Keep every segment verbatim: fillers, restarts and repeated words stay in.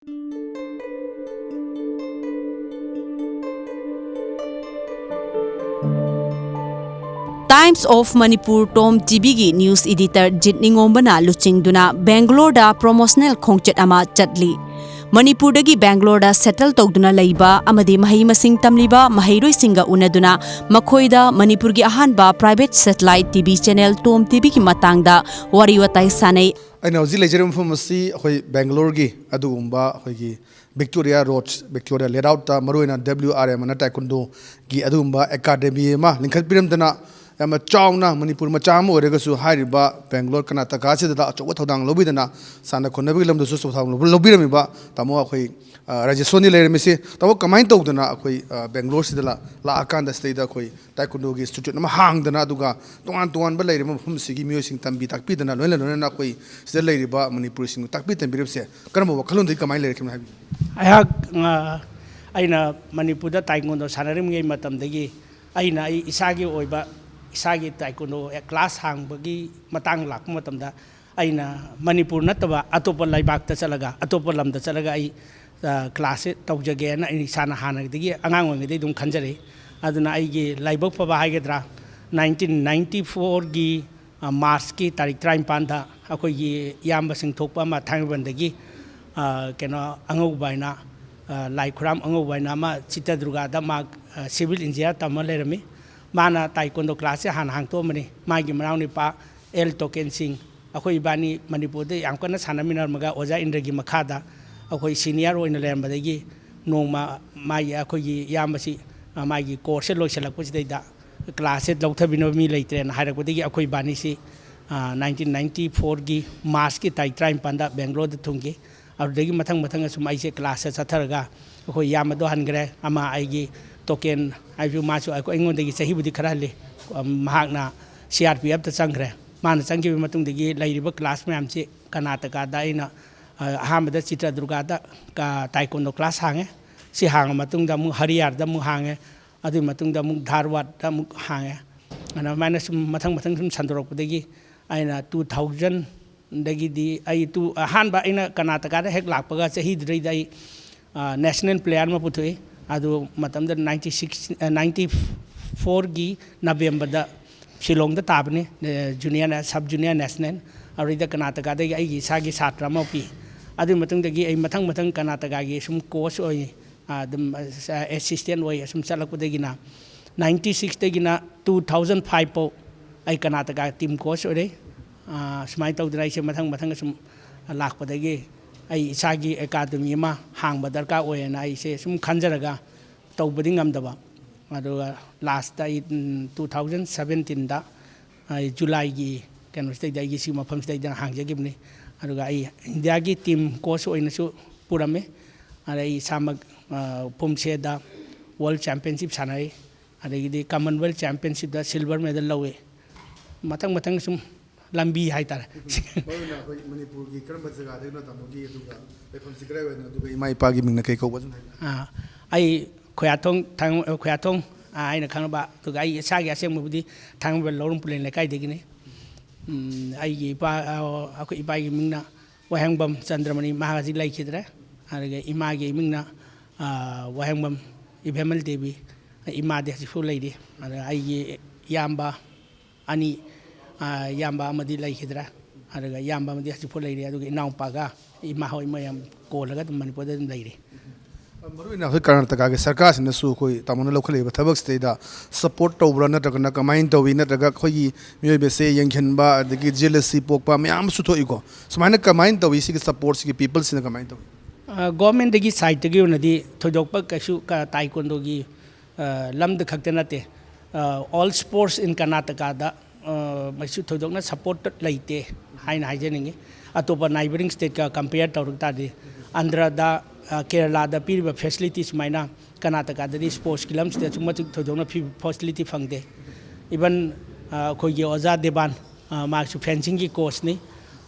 Times of Manipur Tom ꯇꯤꯚꯤꯒꯤ news editor ꯖꯤꯠ ꯅꯤꯉꯣꯝꯕꯅ ꯂꯨꯆꯤꯡꯗꯨꯅ ꯕꯦꯡꯒꯂꯣꯔꯗ promotional ꯈꯣꯡꯆꯠ ꯑꯃ ꯆꯠꯂꯤ꯫ ꯃꯅꯤꯄꯨꯔꯗꯒꯤ ꯕꯦꯡꯒꯂꯣꯔꯗ settle ꯇꯧꯗꯨꯅ ꯂꯩꯕ ꯑꯃꯗꯤ ꯃꯍꯩ ꯃꯁꯤꯡ ꯇꯝꯂꯤꯕ ꯃꯍꯩꯔꯣꯏꯁꯤꯡꯒ ꯎꯅꯗꯨꯅ ꯃꯈꯣꯏꯗ ꯃꯅꯤꯄꯨꯔꯒꯤ ꯑꯍꯥꯟꯕ private satellite TV channel Tom ꯇꯤꯚꯤꯒꯤ ꯃꯇꯥꯡꯗ ꯋꯥꯔꯤ ꯋꯥꯇꯥꯏ ꯁꯥꯟꯅꯩ꯫ ꯑꯩꯅ ꯍꯧꯖꯤꯛ ꯂꯩꯖꯔꯤꯕ ꯃꯐꯝ ꯑꯁꯤ ꯑꯩꯈꯣꯏ ꯕꯦꯡꯒꯂꯣꯔꯒꯤ ꯑꯗꯨꯒꯨꯝꯕ ꯑꯩꯈꯣꯏꯒꯤ ꯕꯤꯛꯇꯣꯔꯤꯌꯥ ꯔꯣꯗ, ꯕꯤꯛꯇꯣꯔꯤꯌꯥ ꯂꯦꯠꯑꯥꯎꯠꯇ ꯃꯔꯨꯑꯣꯏꯅ W R M ꯑꯅ ꯇꯥꯏꯀꯨꯟꯗꯣꯒꯤ ꯑꯗꯨꯒꯨꯝꯕ ꯑꯦꯀꯥꯗꯃꯤ ꯑꯃ ꯂꯤꯡꯈꯠꯄꯤꯔꯝꯗꯅ, ꯌꯥꯝꯅ ꯆꯥꯎꯅ ꯃꯅꯤꯄꯨꯔ ꯃꯆꯥ ꯑꯃ ꯑꯣꯏꯔꯒꯁꯨ ꯍꯥꯏꯔꯤꯕ ꯕꯦꯡꯒꯂꯣꯔ ꯀꯔꯅꯥꯇꯀꯥ ꯑꯁꯤꯗ ꯑꯆꯧꯕ ꯊꯧꯗꯥꯡ ꯂꯧꯕꯤꯗꯅ ꯁꯥꯟꯅ ꯈꯣꯠꯅꯕꯒꯤ ꯂꯝꯗꯁꯨ ꯑꯆꯧꯕ ꯊꯧꯗꯥꯡ ꯂꯧꯕꯤꯔꯝꯃꯤꯕ ꯇꯥꯃꯣ ꯑꯩꯈꯣꯏ, ꯑ, ꯔꯥꯖꯦꯁꯣꯔꯅꯤ ꯂꯩꯔꯝꯃꯤꯁꯤ꯫ ꯇꯥꯃꯣ, ꯀꯃꯥꯏꯅ ꯇꯧꯗꯅ ꯑꯩꯈꯣꯏ, ꯑ, ꯕꯦꯡꯒꯂꯣꯔꯁꯤꯗ ꯂꯥ-, ꯂꯥꯛꯑꯀꯥꯟꯗ ꯁꯤꯗꯩꯗ ꯑꯩꯈꯣꯏ ꯇꯥꯏꯀꯨꯟꯗꯣꯒꯤ institute ꯑꯃ ꯍꯥꯡꯗꯅ, ꯑꯗꯨꯒ ꯇꯣꯉꯥꯟ ꯇꯣꯉꯥꯟꯕ ꯂꯩꯔꯤꯕ ꯃꯐꯝꯁꯤꯒꯤ ꯃꯤꯑꯣꯏꯁꯤꯡ ꯇꯝꯕꯤ ꯇꯥꯛꯄꯤꯗꯅ, ꯂꯣꯏꯅ ꯂꯣꯏꯅꯅ ꯑꯩꯈꯣꯏ ꯁꯤꯗ ꯂꯩꯔꯤꯕ ꯃꯅꯤꯄꯨꯔꯤꯁꯤꯡꯕꯨ ꯇꯥꯛꯄꯤ ꯇꯝꯕꯤꯔꯤꯕꯁꯦ ꯀꯔꯝꯕ ꯋꯥꯈꯜꯂꯣꯟꯗꯒꯤ ꯀꯃꯥꯏꯅ ꯂꯩꯔꯛꯈꯤꯕꯅꯣ ꯍꯥꯏꯕꯤꯌꯨ꯫ ꯑꯩꯍꯥꯛ, ꯑ, ꯑꯩꯅ ꯃꯅꯤꯄꯨꯔꯗ ꯇꯥꯏꯀꯨꯟꯗꯣ ꯁꯥꯟꯅꯔꯤꯉꯩ ꯃꯇꯝꯗꯒꯤ ꯑꯩꯅ ꯑꯩ ꯏꯁꯥꯒꯤ ꯑꯣꯏꯕ, ꯏꯁꯥꯒꯤ ꯇꯥꯏꯀꯨꯟꯗꯣ class ꯍꯥꯡꯕꯒꯤ ꯃꯇꯥꯡ ꯂꯥꯛꯄ ꯃꯇꯝꯗ, ꯑꯩꯅ ꯃꯅꯤꯄꯨꯔ ꯅꯠꯇꯕ ꯑꯇꯣꯞꯄ ꯂꯩꯕꯥꯛꯇ ꯆꯠꯂꯒ, ꯑꯇꯣꯞꯄ ꯂꯝꯗ ꯆꯠꯂꯒ ꯑꯩ, ꯑ, classꯁꯦ ꯇꯧꯖꯒꯦꯅ ꯑꯩ ꯏꯁꯥꯅ ꯍꯥꯟꯅꯗꯒꯤ, ꯑꯉꯥꯡ ꯑꯣꯏꯔꯤꯉꯩꯗꯒꯤ ꯑꯗꯨꯝ ꯈꯟꯖꯔꯛꯏ꯫ ꯑꯗꯨꯅ ꯑꯩꯒꯤ ꯂꯥꯏꯕꯛ ꯐꯕ ꯍꯥꯏꯒꯗ꯭ꯔꯥ, nineteen ninety fourꯒꯤ, ꯑ, Marchꯀꯤ ꯇꯥꯔꯤꯛ ꯇꯔꯥꯅꯤꯄꯥꯟꯗ ꯑꯩꯈꯣꯏꯒꯤ ꯏꯌꯥꯝꯕꯁꯤꯡ ꯊꯣꯛꯄ ꯑꯃ ꯊꯥꯡꯃꯩꯕꯟꯗꯒꯤ, ꯑ, ꯀꯩꯅꯣ, ꯑꯉꯧꯕ ꯍꯥꯏꯅ, ꯑ, ꯂꯥꯏ ꯈꯨꯔꯥꯝ ꯑꯉꯧꯕ ꯍꯥꯏꯅ ꯑꯃ ꯆꯤꯇ꯭ꯔꯗꯨꯔꯒꯥꯗ ꯃꯥ, ꯑ, civil engineer ꯇꯝꯃ ꯂꯩꯔꯝꯃꯤ꯫ ꯃꯥꯅ ꯇꯥꯏꯀꯣꯟꯗꯣ classꯁꯦ ꯍꯥꯟꯅ ꯍꯥꯡꯇꯣꯛꯑꯝꯕꯅꯤ꯫ ꯃꯥꯒꯤ ꯃꯅꯥꯎꯅꯨꯄꯥ ꯑꯦꯜ ꯇꯣꯀꯦꯟ ꯁꯤꯡ, ꯑꯩꯈꯣꯏ ꯏꯕꯥꯅꯤ ꯃꯅꯤꯄꯨꯔꯗ ꯌꯥꯝ ꯀꯟꯅ ꯁꯥꯟꯅꯃꯤꯟꯅꯔꯝꯃꯒ ꯑꯣꯖꯥ ꯏꯟꯗ꯭ꯔꯒꯤ ꯃꯈꯥꯗ ꯑꯩꯈꯣꯏ senior ꯑꯣꯏꯅ ꯂꯩꯔꯝꯕꯗꯒꯤ ꯅꯣꯡꯃ ꯃꯥꯒꯤ, ꯑꯩꯈꯣꯏꯒꯤ ꯏꯌꯥꯝꯕꯁꯤ, ꯑ, ꯃꯥꯒꯤ courseꯁꯦ ꯂꯣꯏꯁꯤꯜꯂꯛꯄꯁꯤꯗꯩꯗ classꯁꯦ ꯂꯧꯊꯕꯤꯅꯕ ꯃꯤ ꯂꯩꯇ꯭ꯔꯦꯅ ꯍꯥꯏꯔꯛꯄꯗꯒꯤ ꯑꯩꯈꯣꯏ ꯏꯕꯥꯅꯤꯁꯤ, ꯑ, nineteen ninety fourꯒꯤ Marchꯀꯤ ꯇꯥꯔꯤꯛ ꯇꯔꯥꯅꯤꯄꯥꯟꯗ ꯕꯦꯡꯒ꯭ꯂꯣꯔꯗ ꯊꯨꯡꯈꯤ꯫ ꯑꯗꯨꯗꯒꯤ ꯃꯊꯪ ꯃꯊꯪ ꯑꯁꯨꯝ ꯑꯩꯁꯦ classꯁꯦ ꯆꯠꯊꯔꯒ ꯑꯩꯈꯣꯏ ꯏꯌꯥꯝꯕꯗꯣ ꯍꯟꯈ꯭ꯔꯦ꯫ ꯑꯃ ꯑꯩꯒꯤ ꯇꯣꯀꯦꯟ ꯍꯥꯏꯕꯁꯨ ꯃꯥꯁꯨ ꯑꯩꯈꯣꯏ, ꯑꯩꯉꯣꯟꯗꯒꯤ ꯆꯍꯤꯕꯨꯗꯤ ꯈꯔ ꯍꯜꯂꯤ꯫ ꯑ, ꯃꯍꯥꯛꯅ C R P Fꯇ ꯆꯪꯈ꯭ꯔꯦ꯫ ꯃꯥꯅ ꯆꯪꯈꯤꯕ ꯃꯇꯨꯡꯗꯒꯤ ꯂꯩꯔꯤꯕ class ꯃꯌꯥꯝꯁꯤ ꯀꯔꯅꯥꯇꯀꯥꯗ ꯑꯩꯅ, ꯑ, ꯑꯍꯥꯟꯕꯗ ꯆꯤꯇ꯭ꯔꯗꯨꯔꯒꯥꯗ ꯀ-, ꯇꯥꯏꯀꯣꯟꯗꯣ class ꯍꯥꯡꯉꯦ꯫ ꯁꯤ ꯍꯥꯡꯉ ꯃꯇꯨꯡꯗ ꯑꯃꯨꯛ ꯍꯔꯤꯌꯥꯔꯗ ꯑꯃꯨꯛ ꯍꯥꯡꯉꯦ꯫ ꯑꯗꯨꯒꯤ ꯃꯇꯨꯡꯗ ꯑꯃꯨꯛ ꯙꯥꯔꯋꯥꯗ ꯑꯃꯨꯛ ꯍꯥꯡꯉꯦ꯫ ꯑꯗꯨꯃꯥꯏꯅ ꯁꯨꯝ ꯃꯊꯪ ꯃꯊꯪ ꯁꯨꯝ ꯁꯟꯗꯣꯔꯛꯄꯗꯒꯤ ꯑꯩꯅ two thousand ꯑꯗꯒꯤꯗꯤ ꯑꯩ ꯇꯨ ꯑꯍꯥꯟꯕ ꯑꯩꯅ ꯀꯔꯅꯥꯇꯀꯥꯗ ꯍꯦꯛ ꯂꯥꯛꯄꯒ ꯆꯍꯤꯗꯨꯗꯩꯗ ꯑꯩ ꯅꯦꯁꯅꯦꯜ ꯄ꯭ꯂꯦꯌꯔ ꯑꯃ ꯄꯨꯊꯣꯛꯏ꯫ ꯑꯗꯨ ꯃꯇꯝꯗ ꯅꯥꯏꯟꯇꯤ ꯁꯤꯛꯁ ꯅꯥꯏꯟꯇꯤ ꯐꯣꯔꯒꯤ ꯅꯕꯦꯝꯕꯔꯗ ꯁꯤꯂꯣꯡꯗ ꯇꯥꯕꯅꯤ꯫ Junior sub junior national. ꯑꯗꯨꯗꯩꯗ ꯀꯔꯅꯥꯇꯀꯥꯗꯒꯤ ꯑꯩꯒꯤ ꯏꯁꯥꯒꯤ ꯁꯥꯇ꯭ꯔ ꯑꯃ ꯄꯤ꯫ ꯑꯗꯨꯒꯤ ꯃꯇꯨꯡꯗꯒꯤ ꯑꯩ ꯃꯊꯪ ꯃꯊꯪ ꯀꯔꯅꯥꯇꯀꯥꯒꯤ ꯁꯨꯝ ꯀꯣꯆ ꯑꯣꯏ, ꯑꯗꯨꯝ ꯑꯦꯁꯤꯁꯇꯦꯟ ꯑꯣꯏ ꯑꯁꯨꯝ ꯆꯠꯂꯛꯄꯗꯒꯤꯅ ꯅꯥꯏꯟꯇꯤ ꯁꯤꯛꯁꯇꯒꯤꯅ ꯇꯨ ꯊꯥꯎꯖꯟ ꯐꯥꯏꯚ ꯐꯥꯎ ꯑꯩ ꯀꯔꯅꯥꯇꯀꯥ ꯇꯤꯝ ꯀꯣꯆ ꯑꯣꯏꯔꯦ꯫ ꯁꯨꯃꯥꯏꯅ ꯇꯧꯗꯅ ꯑꯩꯁꯦ ꯃꯊꯪ ꯃꯊꯪ ꯑꯁꯨꯝ ꯂꯥꯛꯄꯗꯒꯤ ꯑꯩ ꯏꯁꯥꯒꯤ ꯑꯦꯀꯥꯗꯃꯤ ꯑꯃ ꯍꯥꯡꯕ ꯗꯔꯀꯥꯔ ꯑꯣꯏꯌꯦꯅ ꯑꯩꯁꯦ ꯁꯨꯝ ꯈꯟꯖꯔꯒ ꯇꯧꯕꯗꯤ ꯉꯝꯗꯕ꯫ ꯑꯗꯨꯒ ꯂꯥꯁꯇ ꯑꯩ ꯇꯨ ꯊꯥꯎꯖꯟ ꯁꯕꯦꯟꯇꯤꯟꯗ ꯑꯩ ꯖꯨꯂꯥꯏꯒꯤ ꯀꯩꯅꯣꯁꯤꯗꯩꯗ ꯑꯩꯒꯤ ꯁꯤ ꯃꯐꯝꯁꯤꯗꯩꯗ ꯍꯥꯡꯖꯈꯤꯕꯅꯤ꯫ ꯑꯗꯨꯒ ꯑꯩ ꯏꯟꯗꯤꯌꯥꯒꯤ ꯇꯤꯝ ꯀꯣꯆ ꯑꯣꯏꯅꯁꯨ ꯄꯨꯔꯝꯃꯤ꯫ ꯑꯗ ꯑꯩ ꯏꯁꯥꯃꯛ ꯄꯨꯝꯁꯦꯗ ꯋꯥꯔꯜ ꯆꯦꯝꯄꯤꯌꯟꯁꯤꯞ ꯁꯥꯟꯅꯔꯤ꯫ ꯑꯗꯒꯤꯗꯤ ꯀꯃꯟꯋꯦꯜꯊ ꯆꯦꯝꯄꯤꯌꯟꯁꯤꯞꯇ ꯁꯤꯜꯚꯔ ꯃꯦꯗꯜ ꯂꯧꯏ꯫ ꯃꯊꯪ ꯃꯊꯪ ꯁꯨꯝ ꯂꯝꯕꯤ ꯍꯥꯏꯇꯥꯔꯦ꯫ ꯃꯔꯨ ꯑꯣꯏꯅ ꯑꯩꯈꯣꯏ ꯃꯅꯤꯄꯨꯔꯒꯤ ꯀꯔꯝꯕ ꯖꯒꯥꯗꯒꯤꯅꯣ ꯇꯥꯃꯣꯒꯤ, ꯑꯗꯨꯒ ꯂꯩꯐꯝꯁꯤ ꯀꯗꯥꯏ ꯑꯣꯏꯅꯣ, ꯑꯗꯨꯒ ꯏꯃꯥ ꯏꯄꯥꯒꯤ ꯃꯤꯡꯅ ꯀꯩ ꯀꯧꯕ, ꯁꯨꯝ ꯍꯥꯏꯕꯤꯌꯨ꯫ ꯑꯥ, ꯑꯩ ꯈꯣꯌꯥꯊꯣꯡ ꯊꯥꯡ-, ꯈꯣꯌꯥꯊꯣꯡ, ꯑꯥ, ꯍꯥꯏꯅ ꯈꯪꯅꯕ, ꯑꯗꯨꯒ ꯑꯩ ꯏꯁꯥꯒꯤ ꯑꯁꯦꯡꯕꯕꯨꯗꯤ ꯊꯥꯡꯃꯩꯕꯟ ꯂꯧꯔꯝ ꯄꯨꯂꯦꯟ ꯂꯩꯀꯥꯏꯗꯒꯤꯅꯤ꯫ ꯎꯝ, ꯑꯩꯒꯤ ꯏꯄꯥ, ꯑꯥ, ꯑꯩꯈꯣꯏ ꯏꯄꯥꯒꯤ ꯃꯤꯡꯅ ꯋꯥꯍꯦꯡꯕꯝ ꯆꯟꯗ꯭ꯔꯃꯅꯤ, ꯃꯍꯥꯛ ꯍꯧꯖꯤꯛ ꯂꯩꯈꯤꯗ꯭ꯔꯦ꯫ ꯑꯗꯨꯒ ꯏꯃꯥꯒꯤ ꯃꯤꯡꯅ, ꯑꯥ, ꯋꯥꯍꯦꯡꯕꯝ ꯏꯕꯦꯝꯍꯜ ꯗꯦꯕꯤ, ꯏꯃꯥꯗꯤ ꯍꯧꯖꯤꯛꯐꯥꯎ ꯂꯩꯔꯤ꯫ ꯑꯗꯨꯒ ꯑꯩꯒꯤ ꯏꯌꯥꯝꯕ ꯑꯅꯤ, ꯑꯥ, ꯏꯌꯥꯝꯕ ꯑꯃꯗꯤ ꯂꯩꯈꯤꯗ꯭ꯔꯦ꯫ ꯑꯗꯨꯒ ꯏꯌꯥꯝꯕ ꯑꯃꯗꯤ ꯍꯧꯖꯤꯛꯐꯥꯎ ꯂꯩꯔꯤ꯫ ꯑꯗꯨꯒ ꯏꯅꯥꯎꯄꯥꯒ ꯏꯃꯥ ꯍꯣꯏ ꯃꯌꯥꯝ ꯀꯣꯜꯂꯒ ꯑꯗꯨꯝ ꯃꯅꯤꯄꯨꯔꯗ ꯑꯗꯨꯝ ꯂꯩꯔꯤ꯫ ꯃꯔꯨ ꯑꯣꯏꯅ ꯑꯩꯈꯣꯏ ꯀꯔꯅꯥꯇꯀꯥꯒꯤ ꯁꯔꯀꯥꯔꯁꯤꯅꯁꯨ ꯑꯩꯈꯣꯏ ꯇꯥꯃꯣꯅ ꯂꯧꯈꯠꯂꯛꯏꯕ ꯊꯕꯛꯁꯤꯗꯩꯗ ꯁꯄꯣꯔꯠ ꯇꯧꯕ꯭ꯔꯥ, ꯅꯠꯇ꯭ꯔꯒꯅ ꯀꯃꯥꯏꯅ ꯇꯧꯏ, ꯅꯠꯇ꯭ꯔꯒ ꯑꯩꯈꯣꯏꯒꯤ ꯃꯤꯑꯣꯏꯕꯁꯦ ꯌꯦꯡꯁꯤꯟꯕ ꯑꯗꯒꯤ ꯖꯦꯂꯁꯤ ꯄꯣꯛꯄ ꯃꯌꯥꯝ ꯑꯃꯁꯨ ꯊꯣꯛꯏꯀꯣ, ꯁꯨꯃꯥꯏꯅ ꯀꯃꯥꯏꯅ ꯇꯧꯏ? ꯁꯤꯒꯤ ꯁꯄꯣꯔꯠꯁꯤꯒꯤ ꯄꯤꯄꯜꯁꯤꯅ ꯀꯃꯥꯏꯅ ꯇꯧꯏ? ꯑ, ꯒꯣꯔꯃꯦꯟꯗꯒꯤ ꯁꯥꯏꯠꯇꯒꯤ ꯑꯣꯏꯅꯗꯤ ꯊꯣꯏꯗꯣꯛꯄ ꯀꯩꯁꯨ ꯀ-, ꯇꯥꯏꯀꯣꯟꯗꯣꯒꯤ, ꯑ, ꯂꯝꯗ ꯈꯛꯇ ꯅꯠꯇꯦ, ꯑ, ꯑꯣꯜ ꯁ꯭ꯄꯣꯔꯠꯁ ꯏꯟ ꯀꯔꯅꯥꯇꯀꯥꯗ, ꯑ, ꯃꯁꯤ ꯊꯣꯏꯗꯣꯛꯅ ꯁꯄꯣꯔꯠ ꯂꯩꯇꯦ ꯍꯥꯏꯅ ꯍꯥꯏꯖꯅꯤꯡꯉꯤ꯫ ꯑꯇꯣꯞꯄ ꯅꯥꯏꯕꯔꯤꯡ ꯁ꯭ꯇꯦꯠꯀ ꯀꯝꯄꯤꯌꯔ ꯇꯧꯔꯛ ꯇꯥꯔꯗꯤ, ꯑꯟꯙ꯭ꯔꯗ, ꯑ, ꯀꯦꯔꯂꯥꯗ ꯄꯤꯔꯤꯕ ꯐꯦꯁꯤꯂꯤꯇꯤ ꯁꯨꯃꯥꯏꯅ ꯀꯔꯅꯥꯇꯀꯥꯗꯗꯤ ꯁ꯭ꯄꯣꯔꯠꯁꯀꯤ ꯂꯝꯁꯤꯗ ꯑꯁꯨꯛ ꯃꯇꯤꯛ ꯊꯣꯏꯗꯣꯛꯅ ꯐꯤ-, ꯐꯦꯁꯤꯂꯤꯇꯤ ꯐꯪꯗꯦ꯫ ꯏꯚꯟ, ꯑ, ꯑꯩꯈꯣꯏꯒꯤ ꯑꯣꯖꯥ ꯗꯦꯕꯥꯟ, ꯑ, ꯃꯥꯁꯨ ꯐꯦꯟꯁꯤꯡꯒꯤ ꯀꯣꯆꯅꯤ꯫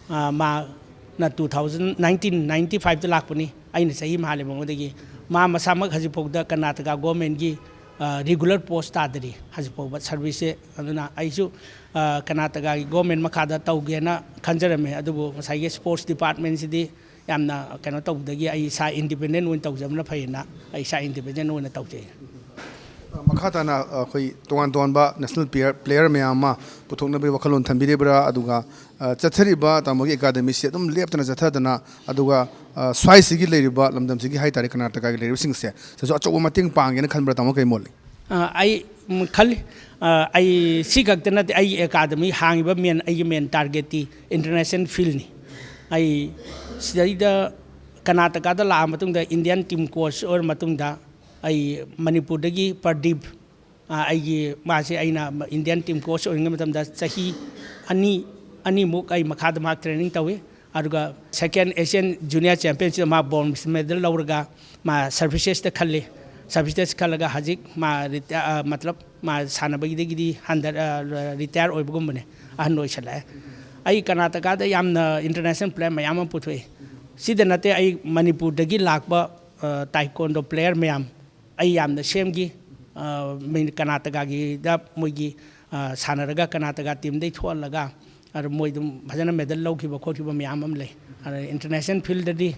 ꯑ, ꯃꯥꯅ ꯇꯨ ꯊꯥꯎꯖꯟ ꯅꯥꯏꯟꯇꯤꯟ ꯅꯥꯏꯟꯇꯤ ꯐꯥꯏꯚꯇ ꯂꯥꯛꯄꯅꯤ, ꯑꯩꯅ ꯆꯍꯤ ꯑꯃ ꯍꯥꯜꯂꯦ ꯃꯉꯣꯟꯗꯒꯤ꯫ ꯃꯥ ꯃꯁꯥꯃꯛ ꯍꯧꯖꯤꯛꯐꯥꯎꯗ ꯀꯔꯅꯥꯇꯀꯥ ꯒꯣꯔꯃꯦꯟꯒꯤ, ꯔꯤꯒꯨꯂꯔ ꯄꯣꯁ ꯇꯥꯗ꯭ꯔꯤ ꯍꯧꯖꯤꯛ ꯐꯥꯎꯕ ꯁꯥꯔꯚꯤꯁꯁꯦ꯫ ꯑꯗꯨꯅ ꯑꯩꯁꯨ ꯀꯔꯅꯥꯇꯀꯥꯒꯤ ꯒꯣꯔꯃꯦꯟ ꯃꯈꯥꯗ ꯇꯧꯒꯦꯅ ꯈꯟꯖꯔꯝꯃꯤ, ꯑꯗꯨꯕꯨ ꯉꯁꯥꯏꯒꯤ ꯁ꯭ꯄꯣꯔꯠꯁ ꯗꯤꯄꯥꯔꯠꯃꯦꯟꯁꯤꯗꯤ ꯌꯥꯝꯅ ꯀꯩꯅꯣ ꯇꯧꯕꯗꯒꯤ ꯑꯩ ꯏꯁꯥ ꯏꯟꯗꯤꯄꯦꯟꯗꯦꯟ ꯑꯣꯏꯅ ꯇꯧꯖꯕꯅ ꯐꯩꯌꯦꯅ ꯑꯩ ꯏꯁꯥ ꯏꯟꯗꯤꯄꯦꯟꯗꯦꯟ ꯑꯣꯏꯅ ꯇꯧꯖꯩ꯫ ꯃꯈꯥ ꯇꯥꯅ ꯑꯩꯈꯣꯏ ꯇꯣꯉꯥꯟ ꯇꯣꯉꯥꯟꯕ ꯅꯦꯁꯅꯦꯜ ꯄ꯭ꯂꯦꯌꯔ ꯄ꯭ꯂꯦꯌꯔ ꯃꯌꯥꯝ ꯑꯃ ꯄꯨꯊꯣꯛꯅꯕꯒꯤ ꯋꯥꯈꯜꯂꯣꯟ ꯊꯝꯕꯤꯔꯤꯕ꯭ꯔꯥ? ꯑꯗꯨꯒ ꯆꯠꯊꯔꯤꯕ ꯇꯥꯃꯣꯒꯤ ꯑꯦꯀꯥꯗꯃꯤꯁꯤ ꯑꯗꯨꯝ ꯂꯦꯞꯇꯅ ꯆꯠꯊꯗꯅ, ꯑꯗꯨꯒ ꯁ꯭ꯋꯥꯏꯁꯤꯒꯤ ꯂꯩꯔꯤꯕ ꯂꯝꯗꯝꯁꯤꯒꯤ ꯍꯥꯏ ꯇꯥꯔꯦ, ꯀꯔꯅꯥꯇꯀꯥꯒꯤ ꯂꯩꯔꯤꯕꯁꯤꯡꯁꯦ ꯁꯤꯁꯨ ꯑꯆꯧꯕ ꯃꯇꯦꯡ ꯄꯥꯡꯒꯦꯅ ꯈꯟꯕ꯭ꯔꯥ? ꯇꯥꯃꯣ ꯀꯩ ꯃꯣꯠꯂꯤ? ꯑꯩ ꯈꯜꯂꯤ꯫ ꯑꯩ ꯁꯤ ꯈꯛꯇ ꯅꯠꯇꯦ, ꯑꯩꯒꯤ ꯑꯦꯀꯥꯗꯃꯤ ꯍꯥꯡꯉꯤꯕ ꯃꯦꯟ ꯑꯩꯒꯤ ꯃꯦꯟ ꯇꯥꯔꯒꯦꯠꯇꯤ ꯏꯟꯇꯔꯅꯦꯁꯅꯦꯜ ꯐꯤꯜꯅꯤ꯫ ꯑꯩ ꯁꯤꯗꯩꯗ ꯀꯔꯅꯥꯇꯀꯥꯗ ꯂꯥꯛꯑ ꯃꯇꯨꯡꯗ ꯏꯟꯗꯤꯌꯥꯟ ꯇꯤꯝ ꯀꯣꯆ ꯑꯣꯏꯔ ꯃꯇꯨꯡꯗ ꯑꯩ ꯃꯅꯤꯄꯨꯔꯗꯒꯤ ꯄ꯭ꯔꯗꯤꯞ, ꯑꯩꯒꯤ ꯃꯥꯁꯦ ꯑꯩꯅ ꯏꯟꯗꯤꯌꯥꯟ ꯇꯤꯝ ꯀꯣꯆ ꯑꯣꯏꯔꯤꯉꯩ ꯃꯇꯝꯗ ꯆꯍꯤ ꯑꯅꯤ ꯑꯅꯤꯃꯨꯛ ꯑꯩ ꯃꯈꯥꯗ ꯃꯥ ꯇ꯭ꯔꯦꯅꯤꯡ ꯇꯧꯏ꯫ ꯑꯗꯨꯒ ꯁꯦꯀꯦꯟ ꯑꯦꯁꯤꯌꯥꯟ ꯖꯨꯅꯤꯌꯔ ꯆꯦꯝꯄꯤꯌꯟꯁꯤꯞꯇ ꯃꯥ ꯕ꯭ꯔꯣꯟꯖ ꯃꯦꯗꯜ ꯂꯧꯔꯒ ꯃꯥ ꯁꯔꯚꯤꯁꯦꯁꯇ ꯈꯜꯂꯤ꯫ ꯁꯔꯚꯤꯁꯦꯁ ꯈꯜꯂꯒ ꯍꯧꯖꯤꯛ ꯃꯥ ꯃꯇꯂꯕ ꯃꯥ ꯁꯥꯟꯅꯕꯒꯤꯗꯒꯤꯗꯤ ꯍꯟꯗ ꯔꯤꯇꯥꯌꯔ ꯑꯣꯏꯕꯒꯨꯝꯕꯅꯦ, ꯑꯍꯟ ꯑꯣꯏꯁꯜꯂꯛꯑꯦ꯫ ꯑꯩ ꯀꯔꯅꯥꯇꯀꯥꯗ ꯌꯥꯝꯅ ꯏꯟꯇꯔꯅꯦꯁꯅꯦꯜ ꯄ꯭ꯂꯦꯌꯔ ꯃꯌꯥꯝ ꯑꯃ ꯄꯨꯊꯣꯛꯏ꯫ ꯁꯤꯗ ꯅꯠꯇꯦ, ꯑꯩ ꯃꯅꯤꯄꯨꯔꯗꯒꯤ ꯂꯥꯛꯄ ꯇꯥꯏꯀꯣꯟꯗꯣ ꯄ꯭ꯂꯦꯌꯔ ꯃꯌꯥꯝ ꯑꯩ ꯌꯥꯝꯅ ꯁꯦꯝꯈꯤ꯫ ꯀꯔꯅꯥꯇꯀꯥꯒꯤꯗ ꯃꯣꯏꯒꯤ ꯁꯥꯟꯅꯔꯒ ꯀꯔꯅꯥꯇꯀꯥ ꯇꯤꯝꯗꯩ ꯊꯣꯛꯍꯜꯂꯒ ꯑꯗꯨ ꯃꯣꯏ ꯑꯗꯨꯝ ꯐꯖꯅ ꯃꯦꯗꯜ ꯂꯧꯈꯤꯕ ꯈꯣꯠꯈꯤꯕ ꯃꯌꯥꯝ ꯑꯃ ꯂꯩ꯫ ꯑꯗ ꯏꯟꯇꯔꯅꯦꯁꯅꯦꯜ ꯐꯤꯜꯗꯗꯤ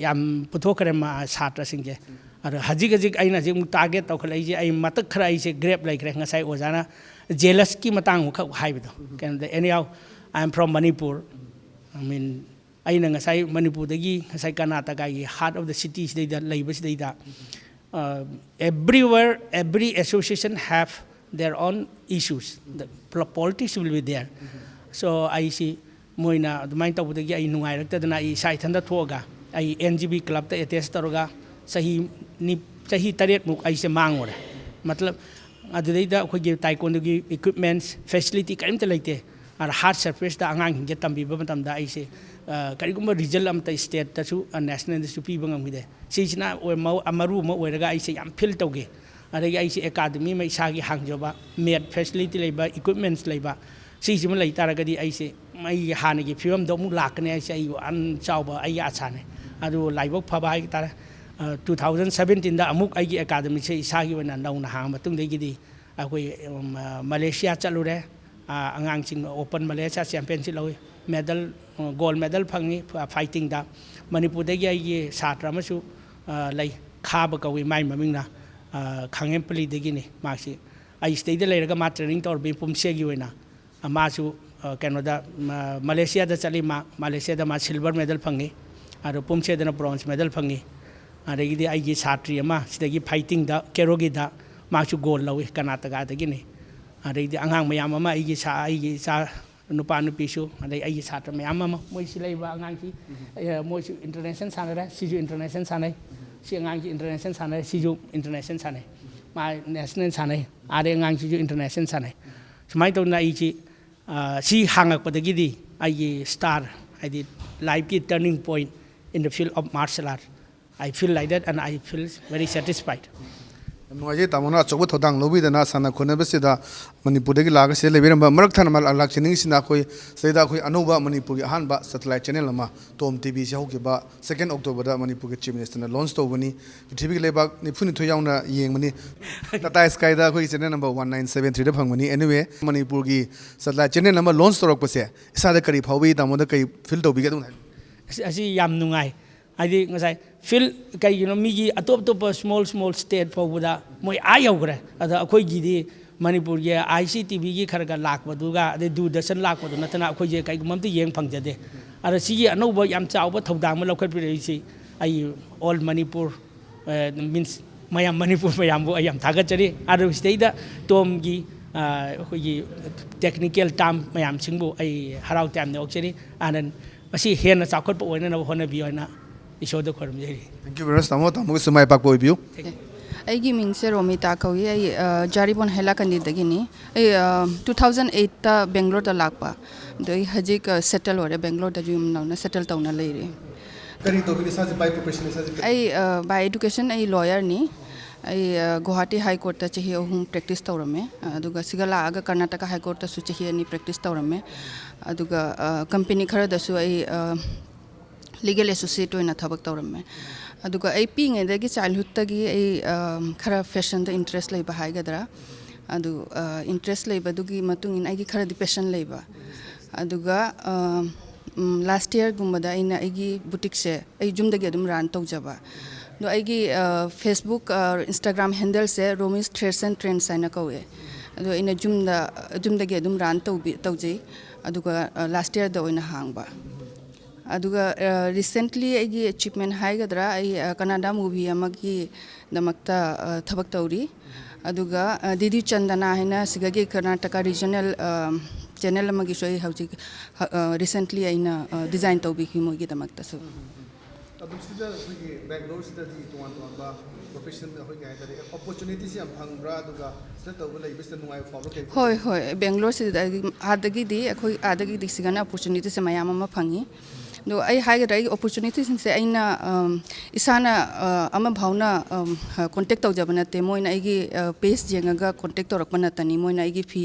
ꯌꯥꯝ ꯄꯨꯊꯣꯛꯈ꯭ꯔꯦ ꯁꯥꯇ꯭ꯔꯁꯤꯡꯁꯦ꯫ ꯑꯗꯣ ꯍꯧꯖꯤꯛ ꯍꯧꯖꯤꯛ ꯑꯩꯅ ꯍꯧꯖꯤꯛ ꯑꯃꯨꯛ ꯇꯥꯔꯒꯦꯠ ꯇꯧꯈꯠꯂꯛꯏꯁꯦ, ꯑꯩ ꯃꯇꯛ ꯈꯔ ꯑꯩꯁꯦ ꯒꯦꯞ ꯂꯩꯈ꯭ꯔꯦ꯫ ꯉꯁꯥꯏ ꯑꯣꯖꯥꯅ ꯖꯦꯂꯁꯀꯤ ꯃꯇꯥꯡ ꯑꯃꯈꯛ ꯍꯥꯏꯕꯗꯣ, ꯀꯩꯅꯣꯗ, anyhow, I am from Manipur, I mean, ꯑꯩꯅ ꯉꯁꯥꯏ ꯃꯅꯤꯄꯨꯔꯗꯒꯤ ꯉꯁꯥꯏ ꯀꯔꯅꯥꯇꯀꯥꯒꯤ heart of the city ꯁꯤꯗꯩꯗ ꯂꯩꯕꯁꯤꯗꯩꯗ, everywhere, every association have their own issues, the politics will be there. So ꯑꯩꯁꯤ ꯃꯣꯏꯅ ꯑꯗꯨꯃꯥꯏꯅ ꯇꯧꯕꯗꯒꯤ ꯑꯩ ꯅꯨꯡꯉꯥꯏꯔꯛꯇꯗꯅ ꯑꯩ ꯏꯁꯥ ꯏꯊꯟꯇ ꯊꯣꯛꯑꯒ ꯑꯩ ꯑꯦꯟ ꯖꯤ ꯕꯤ ꯀ꯭ꯂꯕꯇ ꯑꯦꯇꯦꯁ ꯇꯧꯔꯒ ꯆꯍꯤ ꯅꯤ-, ꯆꯍꯤ ꯇꯔꯦꯠꯃꯨꯛ ꯑꯩꯁꯦ ꯃꯥꯡꯉꯨꯔꯦ꯫ ꯃꯇꯂꯕ, ꯑꯗꯨꯗꯩꯗ ꯑꯩꯈꯣꯏꯒꯤ ꯇꯥꯏꯀꯣꯟꯗꯣꯒꯤ ꯏꯀ꯭ꯋꯤꯞꯃꯦꯟꯁ, ꯐꯦꯁꯤꯂꯤꯇꯤ ꯀꯔꯤꯝꯇ ꯂꯩꯇꯦ꯫ ꯑꯗ ꯍꯥꯔꯠ ꯁꯔꯐꯦꯁꯇ ꯑꯉꯥꯡꯁꯤꯡꯁꯦ ꯇꯝꯕꯤꯕ ꯃꯇꯝꯗ ꯑꯩꯁꯦ ꯀꯔꯤꯒꯨꯝꯕ ꯔꯤꯖꯜ ꯑꯃꯇ ꯁ꯭ꯇꯦꯠꯇꯁꯨ, ꯅꯦꯁꯅꯦꯜꯗꯁꯨ ꯄꯤꯕ ꯉꯝꯈꯤꯗꯦ꯫ ꯁꯤꯁꯤꯅ ꯃꯔꯨ ꯑꯃ ꯑꯣꯏꯔꯒ ꯑꯩꯁꯦ ꯌꯥꯝ ꯐꯤꯜ ꯇꯧꯈꯤ꯫ ꯑꯗꯒꯤ ꯑꯩꯁꯦ ꯑꯦꯀꯥꯗꯃꯤ ꯑꯃ ꯏꯁꯥꯒꯤ ꯍꯥꯡꯖꯕ, ꯃꯦꯠ ꯐꯦꯁꯤꯂꯤꯇꯤ ꯂꯩꯕ, ꯏꯀ꯭ꯋꯤꯞꯃꯦꯟꯁ ꯂꯩꯕ, ꯁꯤꯁꯤꯃ ꯂꯩ ꯇꯥꯔꯒꯗꯤ ꯑꯩꯁꯦ ꯑꯩꯒꯤ ꯍꯥꯟꯅꯒꯤ ꯐꯤꯕꯝꯗꯣ ꯑꯃꯨꯛ ꯂꯥꯛꯀꯅꯤ ꯍꯥꯏꯁꯦ ꯑꯩꯒꯤ ꯌꯥꯝ ꯆꯥꯎꯕ ꯑꯩꯒꯤ ꯑꯁꯥꯅꯦ꯫ ꯑꯗꯨ ꯂꯥꯏꯕꯛ ꯐꯕ ꯍꯥꯏ ꯇꯥꯔꯦ, ꯇꯨ ꯊꯥꯎꯖꯟ ꯁꯕꯦꯟꯇꯤꯟꯗ ꯑꯃꯨꯛ ꯑꯩꯒꯤ ꯑꯦꯀꯥꯗꯃꯤꯁꯦ ꯏꯁꯥꯒꯤ ꯑꯣꯏꯅ ꯅꯧꯅ ꯍꯥꯡꯉ ꯃꯇꯨꯡꯗꯒꯤꯗꯤ ꯑꯩꯈꯣꯏ, ꯎꯝ, ꯑ, ꯃꯂꯦꯁꯤꯌꯥ ꯆꯠꯂꯨꯔꯦ꯫ ꯑ, ꯑꯉꯥꯡꯁꯤꯡ ꯑꯣꯄꯟ ꯃꯂꯦꯁꯤꯌꯥ ꯆꯦꯝꯄꯤꯌꯟꯁꯤꯞ ꯂꯧꯏ꯫ ꯃꯦꯗꯜ, ꯑ, ꯒꯣꯜ ꯃꯦꯗꯜ ꯐꯪꯉꯤ ꯐ-, ꯐꯥꯏꯇꯤꯡꯗ꯫ ꯃꯅꯤꯄꯨꯔꯗꯒꯤ ꯑꯩꯒꯤ ꯁꯥꯇ꯭ꯔ ꯑꯃꯁꯨ, ꯑ, ꯂꯩ, ꯈꯥꯕ ꯀꯧꯏ ꯃꯥꯏ ꯃꯃꯤꯡꯅ꯫ ꯑ, ꯈꯥꯉꯦꯝꯄꯜꯂꯤꯗꯒꯤꯅꯤ ꯃꯍꯥꯛꯁꯤ꯫ ꯑꯩ ꯁꯤꯗꯩꯗ ꯂꯩꯔꯒ ꯃꯥ ꯇ꯭ꯔꯦꯅꯤꯡ ꯇꯧꯔꯕꯤ ꯄꯨꯝꯁꯦꯒꯤ ꯑꯣꯏꯅ꯫ ꯑ, ꯃꯥꯁꯨ, ꯑ, ꯀꯩꯅꯣꯗ, ꯃ-, ꯃꯂꯦꯁꯤꯌꯥꯗ ꯆꯠꯂꯤ꯫ ꯃꯥ ꯃꯂꯦꯁꯤꯌꯥꯗ ꯃꯥ ꯁꯤꯜꯚꯔ ꯃꯦꯗꯜ ꯐꯪꯉꯤ꯫ ꯑꯗꯣ ꯄꯨꯝꯁꯦꯗꯅ ꯕ꯭ꯔꯣꯟꯖ ꯃꯦꯗꯜ ꯐꯪꯉꯤ꯫ ꯑꯗꯒꯤꯗꯤ ꯑꯩꯒꯤ ꯁꯥꯇ꯭ꯔꯤ ꯑꯃ ꯁꯤꯗꯒꯤ ꯐꯥꯏꯇꯤꯡꯗ, ꯀꯦꯔꯣꯒꯤꯗ ꯃꯥꯁꯨ ꯒꯣꯜ ꯂꯧꯏ, ꯀꯔꯅꯥꯇꯀꯥꯗꯒꯤꯅꯤ꯫ ꯑꯗꯩꯗꯤ ꯑꯉꯥꯡ ꯃꯌꯥꯝ ꯑꯃ, ꯑꯩꯒꯤ ꯁꯥ-, ꯑꯩꯒꯤ ꯏꯆꯥ ꯅꯨꯄꯥ ꯅꯨꯄꯤꯁꯨ, ꯑꯗꯩ ꯑꯩꯒꯤ ꯁꯥꯇ꯭ꯔ ꯃꯌꯥꯝ ꯑꯃ, ꯃꯣꯏ ꯁꯤ ꯂꯩꯔꯤꯕ ꯑꯉꯥꯡꯁꯤ, ꯑꯦ, ꯃꯣꯏꯁꯨ ꯏꯟꯇꯔꯅꯦꯁꯅꯦꯜ ꯁꯥꯟꯅꯔꯦ, ꯁꯤꯁꯨ ꯏꯟꯇꯔꯅꯦꯁꯅꯦꯜ ꯁꯥꯟꯅꯩ, ꯁꯤ ꯑꯉꯥꯡꯁꯤ ꯏꯟꯇꯔꯅꯦꯁꯅꯦꯜ ꯁꯥꯟꯅꯔꯦ, ꯁꯤꯁꯨ ꯏꯟꯇꯔꯅꯦꯁꯅꯦꯜ ꯁꯥꯟꯅꯩ, ꯃꯥ ꯅꯦꯁꯅꯦꯜ ꯁꯥꯟꯅꯩ, ꯑꯥꯗꯩ ꯑꯉꯥꯡꯁꯤꯁꯨ ꯏꯟꯇꯔꯅꯦꯁꯅꯦꯜ ꯁꯥꯟꯅꯩ꯫ ꯁꯨꯃꯥꯏꯅ ꯇꯧꯗꯅ ꯑꯩꯁꯤ, ꯑ, ꯁꯤ ꯍꯥꯡꯉꯛꯄꯗꯒꯤꯗꯤ ꯑꯩꯒꯤ ꯁ꯭ꯇꯥꯔ, ꯍꯥꯏꯗꯤ life ꯀꯤ turning point in the field of martial art, I feel like that and I feel very satisfied. ꯌꯥꯝ ꯅꯨꯡꯉꯥꯏꯖꯩ ꯇꯥꯃꯣꯅ ꯑꯆꯧꯕ ꯊꯧꯗꯥꯡ ꯂꯧꯕꯤꯗꯅ ꯁꯥꯟꯅ ꯈꯣꯠꯅꯕꯁꯤꯗ ꯃꯅꯤꯄꯨꯔꯗꯒꯤ ꯂꯥꯛꯑꯒ ꯁꯤꯗ ꯂꯩꯕꯤꯔꯝꯕ꯫ ꯃꯔꯛ ꯊꯠꯅ ꯑꯃ ꯂꯥꯛꯆꯅꯤꯡꯉꯤꯁꯤꯅ ꯑꯩꯈꯣꯏ ꯁꯤꯗꯩꯗ ꯑꯩꯈꯣꯏ ꯑꯅꯧꯕ ꯃꯅꯤꯄꯨꯔꯒꯤ ꯑꯍꯥꯟꯕ satellite channel ꯑꯃ ꯇꯣꯝ ꯇꯤ ꯚꯤꯁꯤ ꯍꯧꯈꯤꯕ ꯁꯦꯀꯦꯟ ꯑꯣꯛꯇꯣꯕꯔꯗ ꯃꯅꯤꯄꯨꯔꯒꯤ ꯆꯤꯐ ꯃꯤꯅꯤꯁꯇꯔꯅ ꯂꯣꯟꯁ ꯇꯧꯕꯅꯤ꯫ ꯄ꯭ꯔꯤꯊꯤꯕꯤꯒꯤ ꯂꯩꯕꯥꯛ ꯅꯤꯐꯨꯅꯤꯊꯣꯏ ꯌꯥꯎꯅ ꯌꯦꯡꯕꯅꯤ꯫ ꯇꯥꯇꯥ ꯁ꯭ꯀꯥꯏꯗ ꯑꯩꯈꯣꯏꯒꯤ channel number one nine seven ꯊ꯭ꯔꯤꯗ ꯐꯪꯕꯅꯤ꯫ Anyway, ꯃꯅꯤꯄꯨꯔꯒꯤ satellite channel ꯑꯃ ꯂꯣꯟꯁ ꯇꯧꯔꯛꯄꯁꯦ ꯏꯁꯥꯗ ꯀꯔꯤ ꯐꯥꯎꯏ? ꯇꯥꯃꯣꯗ ꯀꯔꯤ ꯐꯤꯜ ꯇꯧꯕꯤꯒꯦ? ꯑꯗꯨꯝ ꯍꯥꯏꯕꯤꯌꯨ꯫ ꯑꯁꯤ, ꯑꯁꯤ ꯌꯥꯝ ꯅꯨꯡꯉꯥꯏ꯫ ꯍꯥꯏꯗꯤ ꯉꯁꯥꯏ ꯐꯤꯜ, ꯀꯩꯒꯤꯅꯣ ꯃꯤꯒꯤ ꯑꯇꯣꯞ ꯑꯇꯣꯞꯄ small small state ꯐꯥꯎꯕꯗ ꯃꯣꯏ ꯑꯥ ꯌꯧꯈ꯭ꯔꯦ꯫ ꯑꯗ ꯑꯩꯈꯣꯏꯒꯤꯗꯤ ꯃꯅꯤꯄꯨꯔꯒꯤ ꯑꯥꯏ ꯁꯤ ꯇꯤ ꯚꯤꯒꯤ ꯈꯔ ꯈꯔ ꯂꯥꯛꯄꯗꯨꯒ ꯑꯗꯩ ꯗꯨꯔꯗꯔꯁꯟ ꯂꯥꯛꯄꯗꯨ ꯅꯠꯇꯅ ꯑꯩꯈꯣꯏꯁꯦ ꯀꯩꯒꯨꯝꯕ ꯑꯝꯇ ꯌꯦꯡ ꯐꯪꯖꯗꯦ꯫ ꯑꯗ ꯁꯤꯒꯤ ꯑꯅꯧꯕ ꯌꯥꯝ ꯆꯥꯎꯕ ꯊꯧꯗꯥꯡ ꯑꯃ ꯂꯧꯈꯠꯄꯤꯔꯛꯏꯁꯤ ꯑꯩ all ꯃꯅꯤꯄꯨꯔ, ꯑ, means ꯃꯌꯥꯝ ꯃꯅꯤꯄꯨꯔ ꯃꯌꯥꯝꯕꯨ ꯑꯩ ꯌꯥꯝ ꯊꯥꯒꯠꯆꯔꯤ꯫ ꯑꯗꯨ ꯁꯤꯗꯩꯗ ꯇꯣꯝꯒꯤ, ꯑ, ꯑꯩꯈꯣꯏꯒꯤ technical term ꯃꯌꯥꯝꯁꯤꯡꯕꯨ ꯑꯩ ꯍꯔꯥꯎ ꯇꯌꯥꯝꯅ ꯑꯣꯛꯆꯔꯤ꯫ ꯑꯅ ꯃꯁꯤ ꯍꯦꯟꯅ ꯆꯥꯎꯈꯠꯄ ꯑꯣꯏꯅꯅꯕ ꯍꯣꯠꯅꯕꯤꯌꯨ ꯍꯥꯏꯅ ꯏꯁꯣꯔꯗ ꯈꯣꯏꯔꯨꯝꯖꯔꯤ꯫ Thank you very much ꯇꯥꯃꯣ꯫ ꯇꯥꯃꯣꯒꯤꯁꯨ ꯃꯥꯏ ꯄꯥꯛꯄ ꯑꯣꯏꯕꯤꯌꯨ꯫ ꯑꯩꯒꯤ ꯃꯤꯡꯁꯦ ꯔꯣꯃꯤꯇꯥ ꯀꯧꯏ꯫ ꯑꯩ, ꯑ, ꯖꯥꯔꯤꯕꯣꯟ ꯍꯩꯂꯥꯀꯟꯗꯤꯗꯒꯤꯅꯤ꯫ ꯑꯩ, ꯑ, ꯇꯨ ꯊꯥꯎꯖꯟ ꯑꯩꯠꯇ ꯕꯦꯡꯒ꯭ꯂꯣꯔꯗ ꯂꯥꯛꯄ꯫ ꯑꯗꯣ ꯑꯩ ꯍꯧꯖꯤꯛ, ꯑ, ꯁꯦꯇꯜ ꯑꯣꯏꯔꯦ꯫ ꯕꯦꯡꯒ꯭ꯂꯣꯔꯗ ꯌꯨꯝ ꯅꯧꯅ ꯁꯦꯇꯜ ꯇꯧꯅ ꯂꯩꯔꯦ꯫ ꯀꯔꯤ ꯇꯧꯕꯤꯔꯤ? ꯏꯁꯥꯁꯦ by profession, ꯏꯁꯥꯁꯦ ꯀꯔꯤ? ꯑꯩ, ꯑ, by education ꯑꯩ ꯂꯣꯌꯔꯅꯤ꯫ ꯑꯩ, ꯑ, ꯒꯨꯋꯥꯍꯥꯇꯤ ꯍꯥꯏ ꯀꯣꯔꯠꯇ ꯆꯍꯤ ꯑꯍꯨꯝ ꯄ꯭ꯔꯦꯛꯇꯤꯁ ꯇꯧꯔꯝꯃꯦ꯫ ꯑꯗꯨꯒ ꯁꯤꯒ ꯂꯥꯛꯑꯒ ꯀꯔꯅꯥꯇꯀꯥ ꯍꯥꯏ ꯀꯣꯔꯠꯇꯁꯨ ꯆꯍꯤ ꯑꯅꯤ ꯄ꯭ꯔꯦꯛꯇꯤꯁ ꯇꯧꯔꯝꯃꯦ꯫ ꯑꯗꯨꯒ, ꯑ, ꯀꯝꯄꯦꯅꯤ ꯈꯔꯗꯁꯨ ꯑꯩ, ꯑ, ꯂꯤꯒꯦꯜ ꯑꯦꯁꯣꯁꯤꯌꯦꯠ ꯑꯣꯏꯅ ꯊꯕꯛ ꯇꯧꯔꯝꯃꯦ꯫ ꯑꯗꯨꯒ ꯑꯩ ꯄꯤꯛꯏꯉꯩꯗꯒꯤ, ꯆꯥꯏꯜꯍꯨꯗꯇꯒꯤ ꯑꯩ ꯑ, ꯈꯔ ꯐꯦꯁꯟꯗ ꯏꯟꯇꯔꯦꯁ ꯂꯩꯕ ꯍꯥꯏꯒꯗ꯭ꯔꯥ, ꯑꯗꯨ ꯏꯟꯇꯔꯦꯁ ꯂꯩꯕꯗꯨꯒꯤ ꯃꯇꯨꯡ ꯏꯟꯅ ꯑꯩꯒꯤ ꯈꯔꯗꯤ ꯄꯦꯁꯟ ꯂꯩꯕ꯫ ꯑꯗꯨꯒ ꯂꯥꯁ ꯌꯔꯒꯨꯝꯕꯗ ꯑꯩꯅ ꯑꯩꯒꯤ ꯕꯨꯇꯤꯛꯁꯦ ꯑꯩ ꯌꯨꯝꯗꯒꯤ ꯑꯗꯨꯝ ꯔꯟ ꯇꯧꯖꯕ꯫ ꯑꯗꯣ ꯑꯩꯒꯤ ꯐꯦꯁꯕꯨꯛ, ꯏꯟꯁꯇꯥꯒ꯭ꯔꯥꯝ ꯍꯦꯟꯗꯜꯁꯦ ꯔꯣꯃꯤꯁ ꯊ꯭ꯔꯦꯗꯁ ꯑꯦꯟ ꯇ꯭ꯔꯦꯟꯁ ꯍꯥꯏꯅ ꯀꯧꯋꯦ꯫ ꯑꯗꯣ ꯑꯩꯅ ꯌꯨꯝꯗ, ꯌꯨꯝꯗꯒꯤ ꯑꯗꯨꯝ ꯔꯟ ꯇꯧꯕꯤ ꯇꯧꯖꯩ꯫ ꯑꯗꯨꯒ ꯂꯥꯁ ꯌꯔꯗ ꯑꯣꯏꯅ ꯍꯥꯡꯕ꯫ ꯑꯗꯨꯒ ꯔꯤꯁꯦꯟꯠꯂꯤ ꯑꯩꯒꯤ ꯑꯦꯆꯤꯞꯃꯦꯟ ꯍꯥꯏꯒꯗ꯭ꯔꯥ, ꯑꯩ ꯀꯅꯥꯗꯥ ꯃꯨꯚꯤ ꯑꯃꯒꯤꯗꯃꯛꯇ ꯊꯕꯛ ꯇꯧꯔꯤ꯫ ꯑꯗꯨꯒ ꯗꯤꯗꯤ ꯆꯟꯗꯅꯥ ꯍꯥꯏꯅ ꯁꯤꯗꯒꯤ ꯀꯔꯅꯥꯇꯀꯥ ꯔꯤꯖꯅꯦꯜ ꯆꯦꯅꯦꯜ ꯑꯃꯒꯤꯁꯨ ꯑꯩ ꯍꯧꯖꯤꯛ ꯔꯤꯁꯦꯟꯠꯂꯤ ꯑꯩꯅ ꯗꯤꯖꯥꯏꯟ ꯇꯧꯕꯤꯈꯤ ꯃꯣꯏꯒꯤꯗꯃꯛꯇꯁꯨ꯫ ꯑꯗꯨꯝ ꯁꯤꯗ ꯑꯩꯈꯣꯏꯒꯤ ꯕꯦꯡꯒ꯭ꯂꯣꯔꯁꯤꯗꯗꯤ ꯇꯣꯉꯥꯟ ꯇꯣꯉꯥꯟꯕ ꯄ꯭ꯔꯣꯐꯦꯁꯟꯗ ꯑꯩꯈꯣꯏ ꯀꯩ ꯍꯥꯏꯇꯥꯔꯦ, ꯑꯣꯄꯣꯔꯆꯨꯅꯤꯇꯤꯁꯤ ꯌꯥꯝ ꯐꯪꯕ꯭ꯔꯥ? ꯑꯗꯨꯒ ꯁꯤꯗ ꯇꯧꯕ ꯂꯩꯕꯁꯤꯗ ꯅꯨꯡꯉꯥꯏꯕ ꯐꯥꯎꯕ꯭ꯔꯥ? ꯀꯩ ꯍꯣꯏ ꯍꯣꯏ, ꯕꯦꯡꯒ꯭ꯂꯣꯔꯁꯤꯗ ꯑꯥꯗꯒꯤꯗꯤ, ꯑꯩꯈꯣꯏ ꯑꯥꯗꯒꯤꯗꯤ ꯁꯤꯗꯅ ꯑꯣꯄꯣꯔꯆꯨꯅꯤꯇꯤꯁꯦ ꯃꯌꯥꯝ ꯑꯃ ꯐꯪꯉꯤ꯫ ꯑꯗꯣ ꯑꯩ ꯍꯥꯏꯒꯗ꯭ꯔꯥ, ꯑꯩꯒꯤ ꯑꯣꯄꯣꯔꯆꯨꯅꯤꯇꯤꯁꯤꯡꯁꯦ ꯑꯩꯅ ꯏꯁꯥꯅ ꯑꯃ ꯐꯥꯎꯅ ꯀꯣꯟꯇꯦꯛ ꯇꯧꯖꯕ ꯅꯠꯇꯦ꯫ ꯃꯣꯏꯅ ꯑꯩꯒꯤ ꯄꯦꯖ ꯌꯦꯡꯉꯒ ꯀꯣꯟꯇꯦꯛ ꯇꯧꯔꯛꯄ ꯅꯠꯇꯅꯤ꯫ ꯃꯣꯏꯅ ꯑꯩꯒꯤ ꯐꯤ,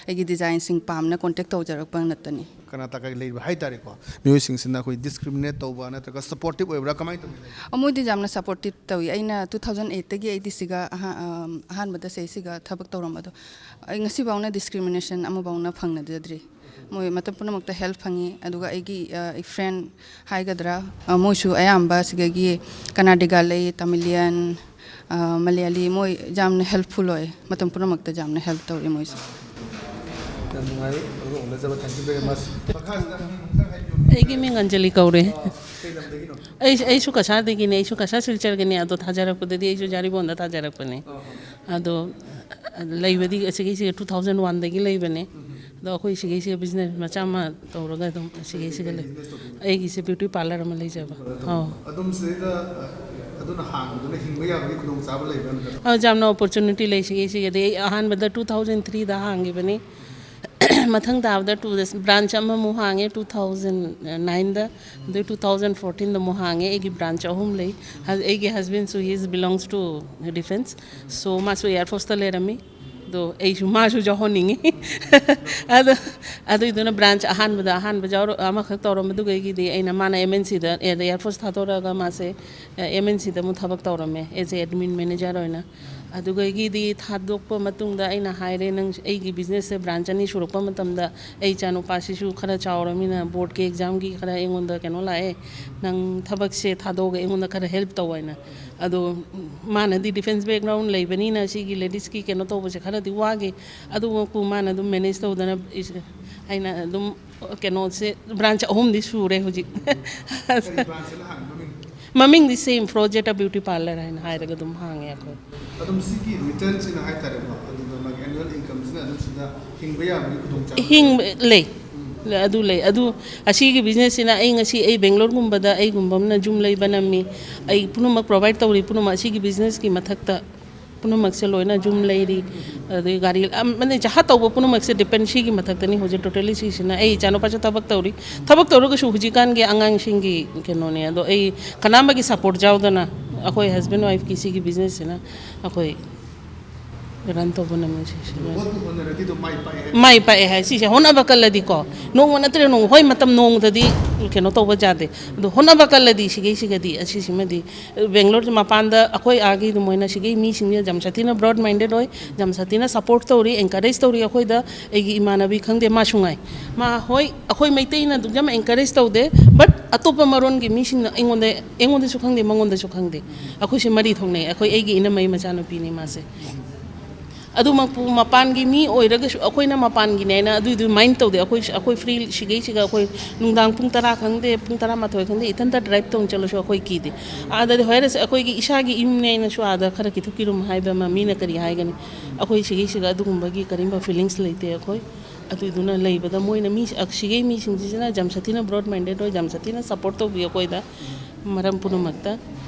ꯑꯩꯒꯤ ꯗꯤꯖꯥꯏꯟꯁꯤꯡ ꯄꯥꯝꯅ ꯀꯣꯟꯇꯦꯛ ꯇꯧꯖꯔꯛꯄ ꯅꯠꯇꯅꯤ꯫ ꯀꯔꯅꯥꯇꯀꯥꯒꯤ ꯂꯩꯔꯤꯕ ꯍꯥꯏꯇꯥꯔꯦꯀꯣ, ꯃꯤꯑꯣꯏꯁꯤꯡꯁꯤꯅ ꯑꯩꯈꯣꯏ ꯗꯤꯁꯀ꯭ꯔꯤꯃꯤꯅꯦꯠ ꯇꯧꯕ ꯅꯠꯇ꯭ꯔꯒ ꯁꯄꯣꯔꯇꯤꯞ ꯑꯣꯏꯕ꯭ꯔꯥ, ꯀꯃꯥꯏꯅ ꯇꯧꯒꯦ? ꯃꯣꯏꯗꯤ ꯌꯥꯝꯅ ꯁꯄꯣꯔꯇꯤꯞ ꯇꯧꯏ꯫ ꯑꯩꯅ ꯇꯨ ꯊꯥꯎꯖꯟ ꯑꯩꯠꯇꯒꯤ ꯑꯩꯗꯤ ꯁꯤꯒ ꯑꯍꯥ-, ꯑꯍꯥꯟꯕꯗ ꯁꯤꯁꯤꯒ ꯊꯕꯛ ꯇꯧꯔꯝꯕꯗꯣ ꯑꯩ ꯉꯁꯤꯐꯥꯎꯅ ꯗꯤꯁꯀ꯭ꯔꯤꯃꯤꯅꯦꯁꯟ ꯑꯃꯐꯥꯎꯅ ꯐꯪꯅꯖꯗ꯭ꯔꯤ꯫ ꯃꯣꯏ ꯃꯇꯝ ꯄꯨꯝꯅꯃꯛꯇ ꯍꯦꯜꯞ ꯐꯪꯉꯤ꯫ ꯑꯗꯨꯒ ꯑꯩꯒꯤ ꯐ꯭ꯔꯦꯟ ꯍꯥꯏꯒꯗ꯭ꯔꯥ, ꯃꯣꯏꯁꯨ ꯑꯌꯥꯝꯕ ꯁꯤꯗꯒꯤ ꯀꯅꯥꯗꯤꯒꯥ ꯂꯩ, ꯇꯥꯃꯤꯂꯤꯌꯟ, ꯃꯂꯌꯥꯂꯤ, ꯃꯣꯏ ꯌꯥꯝꯅ ꯍꯦꯜꯞꯐꯨꯜ ꯑꯣꯏ꯫ ꯃꯇꯝ ꯄꯨꯝꯅꯃꯛꯇ ꯌꯥꯝꯅ ꯍꯦꯜꯞ ꯇꯧꯔꯤ ꯃꯣꯏꯁꯨ꯫ ꯌꯥꯝ ꯅꯨꯡꯉꯥꯏ꯫ ꯑꯗꯨꯒ ꯎꯅꯖꯕ, thank you very much꯫ ꯃꯈꯥꯁꯤꯗ ꯃꯤꯡ ꯑꯝꯇꯪ ꯍꯥꯏꯕꯤꯌꯨ꯫ ꯑꯩꯒꯤ ꯃꯤꯡ ꯑꯟꯖꯂꯤ ꯀꯧꯔꯦ꯫ ꯀꯩ ꯂꯝꯗꯒꯤꯅꯣ? ꯑꯩ ꯑꯩꯁꯨ ꯀꯁꯥꯔꯗꯒꯤꯅꯦ꯫ ꯑꯩꯁꯨ ꯀꯁꯥꯔ ꯁꯤꯜꯆꯔꯒꯤꯅꯦ꯫ ꯑꯗꯣ ꯊꯥꯖꯔꯛꯄꯗꯗꯤ ꯑꯩꯁꯨ ꯖꯥꯔꯤꯕꯣꯟꯗ ꯊꯥꯖꯔꯛꯄꯅꯦ꯫ ꯑꯗꯣ ꯂꯩꯕꯗꯤ ꯑꯁꯤꯒꯤꯁꯤꯒ ꯇꯨ ꯊꯥꯎꯖꯟ ꯋꯥꯟꯗꯒꯤ ꯂꯩꯕꯅꯦ꯫ ꯑꯗꯣ ꯑꯩꯈꯣꯏ ꯁꯤꯒꯤꯁꯤꯒ ꯕꯤꯖꯤꯅꯦꯁ ꯃꯆꯥ ꯑꯃ ꯇꯧꯔꯒ ꯑꯗꯨꯝ ꯁꯤꯒꯤꯁꯤꯒ ꯂꯩ꯫ ꯑꯩꯒꯤꯁꯦ ꯕ꯭ꯌꯨꯇꯤ ꯄꯥꯔꯂꯔ ꯑꯃ ꯂꯩꯖꯕ꯫ ꯑꯧ꯫ ꯑꯗꯨꯝ ꯁꯤꯗꯩꯗ ꯑꯗꯨꯅ ꯍꯥꯡꯕꯗꯨꯅ ꯍꯤꯡꯕ ꯌꯥꯕꯒꯤ ꯈꯨꯗꯣꯡꯆꯥꯕ ꯂꯩꯕ꯭ꯔꯥ ꯅꯠꯇ꯭ꯔꯒ? ꯑꯧ, ꯌꯥꯝꯅ ꯑꯣꯄꯣꯔꯆꯨꯅꯤꯇꯤ ꯂꯩ ꯁꯤꯒꯤꯁꯤꯒꯗꯤ꯫ ꯑꯩ ꯑꯍꯥꯟꯕꯗ ꯇꯨ ꯊꯥꯎꯖꯟ ꯊ꯭ꯔꯤꯗ ꯍꯥꯡꯈꯤꯕꯅꯤ꯫ ꯃꯊꯪ ꯇꯥꯕꯗ ꯇꯨꯗ ꯕ꯭ꯔꯥꯟꯆ ꯑꯃꯃꯨꯛ ꯍꯥꯡꯉꯦ ꯇꯨ ꯊꯥꯎꯖꯟ ꯅꯥꯏꯟꯗ꯫ ꯑꯗꯨ ꯇꯨ ꯊꯥꯎꯖꯟ ꯐꯣꯔꯇꯤꯟꯗ ꯑꯃꯨꯛ ꯍꯥꯡꯉꯦ꯫ ꯑꯩꯒꯤ ꯕ꯭ꯔꯥꯟꯆ ꯑꯍꯨꯝ ꯂꯩ꯫ ꯍ-, ꯑꯩꯒꯤ ꯍꯁꯕꯦꯟꯁꯨ, he is belongs to defence, so ꯃꯥꯁꯨ ꯑꯦꯌꯥꯔ ꯐꯣꯔꯁꯇ ꯂꯩꯔꯝꯃꯤ꯫ ꯑꯗꯣ ꯑꯩꯁꯨ ꯃꯥꯁꯨ ꯌꯥꯎꯍꯟꯅꯤꯡꯉꯤ꯫ ꯑꯗꯣ ꯑꯗꯨꯏꯗꯨꯅ ꯕ꯭ꯔꯥꯟꯆ ꯑꯍꯥꯟꯕꯗ ꯑꯍꯥꯟꯕ ꯌꯥꯎꯔ ꯑꯃꯈꯛ ꯇꯧꯔꯝꯕꯗꯨꯒꯩꯒꯤꯗꯤ ꯑꯩꯅ, ꯃꯥꯅ ꯑꯦꯝ ꯑꯦꯟ ꯁꯤꯗ, ꯑꯦꯌꯥꯔꯐꯣꯔꯁ ꯊꯥꯗꯣꯔꯛꯑꯒ ꯃꯥꯁꯦ ꯑꯦꯝ ꯑꯦꯟ ꯁꯤꯗ ꯑꯃꯨꯛ ꯊꯕꯛ ꯇꯧꯔꯝꯃꯦ, ꯑꯦꯁ ꯑꯦ ꯑꯦꯗꯃꯤꯟ ꯃꯦꯅꯦꯖꯔ ꯑꯣꯏꯅ꯫ ꯑꯗꯨꯗꯒꯤꯗꯤ ꯊꯥꯗꯣꯛꯄ ꯃꯇꯨꯡꯗ ꯑꯩꯅ ꯍꯥꯏꯔꯦ, "ꯅꯪ, ꯑꯩꯒꯤ ꯕꯤꯖꯤꯅꯦꯁꯁꯦ ꯕ꯭ꯔꯥꯟꯆ ꯑꯅꯤ ꯁꯨꯔꯛꯄ ꯃꯇꯝꯗ ꯑꯩ ꯏꯆꯥꯅꯨꯄꯥꯁꯤꯁꯨ ꯈꯔ ꯆꯥꯎꯔꯃꯤꯅ ꯕꯣꯔꯗꯀꯤ ꯑꯦꯛꯖꯥꯝꯒꯤ ꯈꯔ ꯑꯩꯉꯣꯟꯗ ꯀꯩꯅꯣ ꯂꯥꯛꯑꯦ, ꯅꯪ ꯊꯕꯛꯁꯦ ꯊꯥꯗꯣꯛꯑꯒ ꯑꯩꯉꯣꯟꯗ ꯈꯔ ꯍꯦꯜꯞ ꯇꯧ" ꯍꯥꯏꯅ꯫ ꯑꯗꯣ ꯃꯥꯅꯗꯤ ꯗꯤꯐꯦꯟꯁ ꯕꯦꯛꯒ꯭ꯔꯥꯎꯟ ꯂꯩꯕꯅꯤꯅ ꯁꯤꯒꯤ ꯂꯦꯗꯤꯁꯀꯤ ꯀꯩꯅꯣ ꯇꯧꯕꯁꯦ ꯈꯔꯗꯤ ꯋꯥꯈꯤ꯫ ꯑꯗꯨꯃꯛꯄꯨ ꯃꯥꯅ ꯑꯗꯨꯝ ꯃꯦꯅꯦꯖ ꯇꯧꯗꯅ ꯑꯩꯅ ꯑꯗꯨꯝ ꯀꯩꯅꯣꯁꯦ ꯕ꯭ꯔꯥꯟꯆ ꯑꯍꯨꯝꯗꯤ ꯁꯨꯔꯦ ꯍꯧꯖꯤꯛ꯫ ꯀꯔꯤ ꯕ꯭ꯔꯥꯟꯁꯅ ꯍꯥꯡꯉꯤ ꯃꯃꯤꯡ? ꯃꯃꯤꯡꯗꯤ ꯁꯦꯝ, ꯐ꯭ꯂꯣꯖꯦꯇꯥ ꯕ꯭ꯌꯨꯇꯤ ꯄꯥꯔꯂꯔ ꯍꯥꯏꯅ ꯍꯥꯏꯔꯒ ꯑꯗꯨꯝ ꯍꯥꯡꯉꯦ ꯑꯩꯈꯣꯏ꯫ ꯑꯗꯨꯝ ꯁꯤꯒꯤ ꯔꯤꯇꯔꯟꯁꯤꯅ ꯍꯥꯏꯇꯥꯔꯦꯀꯣ, ꯑꯗꯨꯒ ꯃꯥꯒꯤ ꯑꯦꯅꯨꯋꯦꯜ ꯏꯟꯀꯝꯁꯤꯅ ꯑꯗꯨꯝ ꯁꯤꯗ ꯍꯤꯡꯕ ꯌꯥꯕꯒꯤ ꯈꯨꯗꯣꯡꯆꯥꯕ ꯍꯤꯡꯕ ꯂꯩ꯫ ꯂꯩ, ꯑꯗꯨ ꯂꯩ꯫ ꯑꯗꯨ ꯑꯁꯤꯒꯤ ꯕꯤꯖꯤꯅꯦꯁꯁꯤꯅ ꯑꯩ ꯉꯁꯤ, ꯑꯩ ꯕꯦꯡꯒ꯭ꯂꯣꯔꯒꯨꯝꯕꯗ ꯑꯩꯒꯨꯝꯕ ꯑꯃꯅ ꯌꯨꯝ ꯂꯩꯕ ꯅꯝꯃꯤ, ꯑꯩ ꯄꯨꯝꯅꯃꯛ ꯄ꯭ꯔꯣꯚꯥꯏꯠ ꯇꯧꯔꯤ, ꯄꯨꯝꯅꯃꯛ ꯑꯁꯤꯒꯤ ꯕꯤꯖꯤꯅꯦꯁꯀꯤ ꯃꯊꯛꯇ ꯄꯨꯝꯅꯃꯛꯁꯦ ꯂꯣꯏꯅ ꯌꯨꯝ ꯂꯩꯔꯤ꯫ ꯑꯗꯩ ꯒꯥꯔꯤ, ꯑꯃꯅ ꯖꯍꯥ ꯇꯧꯕ ꯄꯨꯝꯅꯃꯛꯁꯦ ꯗꯤꯄꯦꯟ ꯁꯤꯒꯤ ꯃꯊꯛꯇꯅꯤ꯫ ꯍꯧꯖꯤꯛ ꯇꯣꯇꯦꯂꯤ ꯁꯤꯁꯤꯅ ꯑꯩ ꯏꯆꯥꯅꯨꯄꯥꯁꯨ ꯊꯕꯛ ꯇꯧꯔꯤ꯫ ꯊꯕꯛ ꯇꯧꯔꯒꯁꯨ ꯍꯧꯖꯤꯛꯀꯥꯟꯒꯤ ꯑꯉꯥꯡꯁꯤꯡꯒꯤ ꯀꯩꯅꯣꯅꯦ꯫ ꯑꯗꯣ ꯑꯩ ꯀꯅꯥꯝꯕꯒꯤ ꯁꯄꯣꯔꯠ ꯌꯥꯎꯗꯅ ꯑꯩꯈꯣꯏ ꯍꯁꯕꯦꯟ ꯋꯥꯏꯐꯀꯤ ꯁꯤꯒꯤ ꯕꯤꯖꯤꯅꯦꯁꯁꯤꯅ ꯑꯩꯈꯣꯏ ꯔꯟ ꯇꯧꯕ ꯉꯝꯃꯤ ꯁꯤꯁꯤꯅ꯫ ꯍꯣꯠꯄꯨ ꯍꯣꯠꯅꯔꯗꯤ ꯑꯗꯨꯝ ꯃꯥꯏ ꯄꯥꯛꯑꯦ ꯍꯥꯏ꯫ ꯃꯥꯏ ꯄꯥꯛꯑꯦ ꯍꯥꯏ꯫ ꯁꯤꯁꯦ ꯍꯣꯠꯅꯕ ꯀꯜꯂꯗꯤꯀꯣ, ꯅꯣꯡꯃ ꯅꯠꯇ꯭ꯔꯒ ꯅꯣꯡꯃ, ꯍꯣꯏ, ꯃꯇꯝ ꯅꯣꯡꯃꯗꯗꯤ ꯀꯩꯅꯣ ꯇꯧꯕ ꯌꯥꯗꯦ꯫ ꯑꯗꯣ ꯍꯣꯠꯅꯕ ꯀꯜꯂꯗꯤ ꯁꯤꯒꯩꯁꯤꯒꯗꯤ, ꯑꯁꯤꯁꯤꯃꯗꯤ ꯕꯦꯡꯒ꯭ꯂꯣꯔ ꯃꯄꯥꯟꯗ ꯑꯩꯈꯣꯏ ꯑꯥꯒꯤ ꯑꯗꯨꯃꯥꯏꯅ ꯁꯤꯒꯤ ꯃꯤꯁꯤꯡꯁꯦ ꯌꯥꯝ ꯁꯥꯊꯤꯅ ꯕ꯭ꯔꯣꯗ ꯃꯥꯏꯟꯗꯦꯗ ꯑꯣꯏ, ꯌꯥꯝ ꯁꯥꯊꯤꯅ ꯁꯄꯣꯔꯠ ꯇꯧꯔꯤ, ꯑꯦꯟꯀꯔꯦꯖ ꯇꯧꯔꯤ ꯑꯩꯈꯣꯏꯗ꯫ ꯑꯩꯒꯤ ꯏꯃꯥꯟꯅꯕꯤ ꯈꯪꯗꯦ, ꯃꯥꯁꯨ ꯉꯥꯏ꯫ ꯃꯥ, ꯍꯣꯏ, ꯑꯩꯈꯣꯏ ꯃꯩꯇꯩꯅ ꯑꯗꯨꯛ ꯌꯥꯝ ꯑꯦꯟꯀꯔꯦꯖ ꯇꯧꯗꯦ, ꯕꯠ ꯑꯇꯣꯞꯄ ꯃꯔꯣꯟꯒꯤ ꯃꯤꯁꯤꯡꯅ ꯑꯩꯉꯣꯟꯗ, ꯑꯩꯉꯣꯟꯗꯁꯨ ꯈꯪꯗꯦ, ꯃꯉꯣꯟꯗꯁꯨ ꯈꯪꯗꯦ꯫ ꯑꯩꯈꯣꯏꯁꯦ ꯃꯔꯤ ꯊꯣꯛꯅꯩ꯫ ꯑꯩꯈꯣꯏ, ꯑꯩꯒꯤ ꯏꯅꯝꯃꯩ ꯃꯆꯥꯅꯨꯄꯤꯅꯤ ꯃꯥꯁꯦ꯫ ꯑꯗꯨꯃꯛꯄꯨ ꯃꯄꯥꯟꯒꯤ ꯃꯤ ꯑꯣꯏꯔꯒꯁꯨ ꯑꯩꯈꯣꯏꯅ ꯃꯄꯥꯟꯒꯤꯅꯦ ꯍꯥꯏꯅ ꯑꯗꯨꯏꯗꯨ ꯃꯥꯏꯟ ꯇꯧꯗꯦ꯫ ꯑꯩꯈꯣꯏ, ꯑꯩꯈꯣꯏ ꯐ꯭ꯔꯤ ꯁꯤꯒꯩꯁꯤꯒ ꯑꯩꯈꯣꯏ ꯅꯨꯡꯗꯥꯡ ꯄꯨꯡ ꯇꯔꯥ ꯈꯪꯗꯦ, ꯄꯨꯡ ꯇꯔꯥꯃꯥꯊꯣꯏ ꯈꯪꯗꯦ, ꯏꯊꯟꯇ ꯗ꯭ꯔꯥꯏꯚ ꯇꯧꯅ ꯆꯠꯂꯁꯨ ꯑꯩꯈꯣꯏ ꯀꯤꯗꯦ꯫ ꯑꯥꯗꯗꯤ ꯍꯣꯏꯔꯁ ꯑꯩꯈꯣꯏꯒꯤ ꯏꯁꯥꯒꯤ ꯏꯃꯨꯡꯅꯦ ꯍꯥꯏꯅꯁꯨ ꯑꯥꯗ ꯈꯔ ꯀꯤꯊꯨꯞ ꯀꯤꯔꯨꯝ ꯍꯥꯏꯕ ꯑꯃ, ꯃꯤꯅ ꯀꯔꯤ ꯍꯥꯏꯒꯅꯤ? ꯑꯩꯈꯣꯏ ꯁꯤꯒꯩꯁꯤꯒ ꯑꯗꯨꯒꯨꯝꯕꯒꯤ ꯀꯔꯤꯒꯨꯝꯕ ꯐꯤꯂꯤꯡꯁ ꯂꯩꯇꯦ ꯑꯩꯈꯣꯏ꯫ ꯑꯗꯨꯏꯗꯨꯅ ꯂꯩꯕꯗ ꯃꯣꯏꯅ ꯃꯤ, ꯁꯤꯒꯩ ꯃꯤꯁꯤꯡꯁꯤꯅ ꯌꯥꯝ ꯁꯥꯊꯤꯅ ꯕ꯭ꯔꯣꯗ ꯃꯥꯏꯟꯗꯦꯗ ꯑꯣꯏ, ꯌꯥꯝ ꯁꯥꯊꯤꯅ ꯁꯄꯣꯔꯠ ꯇꯧꯕꯤ ꯑꯩꯈꯣꯏꯗ ꯃꯔꯝ ꯄꯨꯝꯅꯃꯛꯇ꯫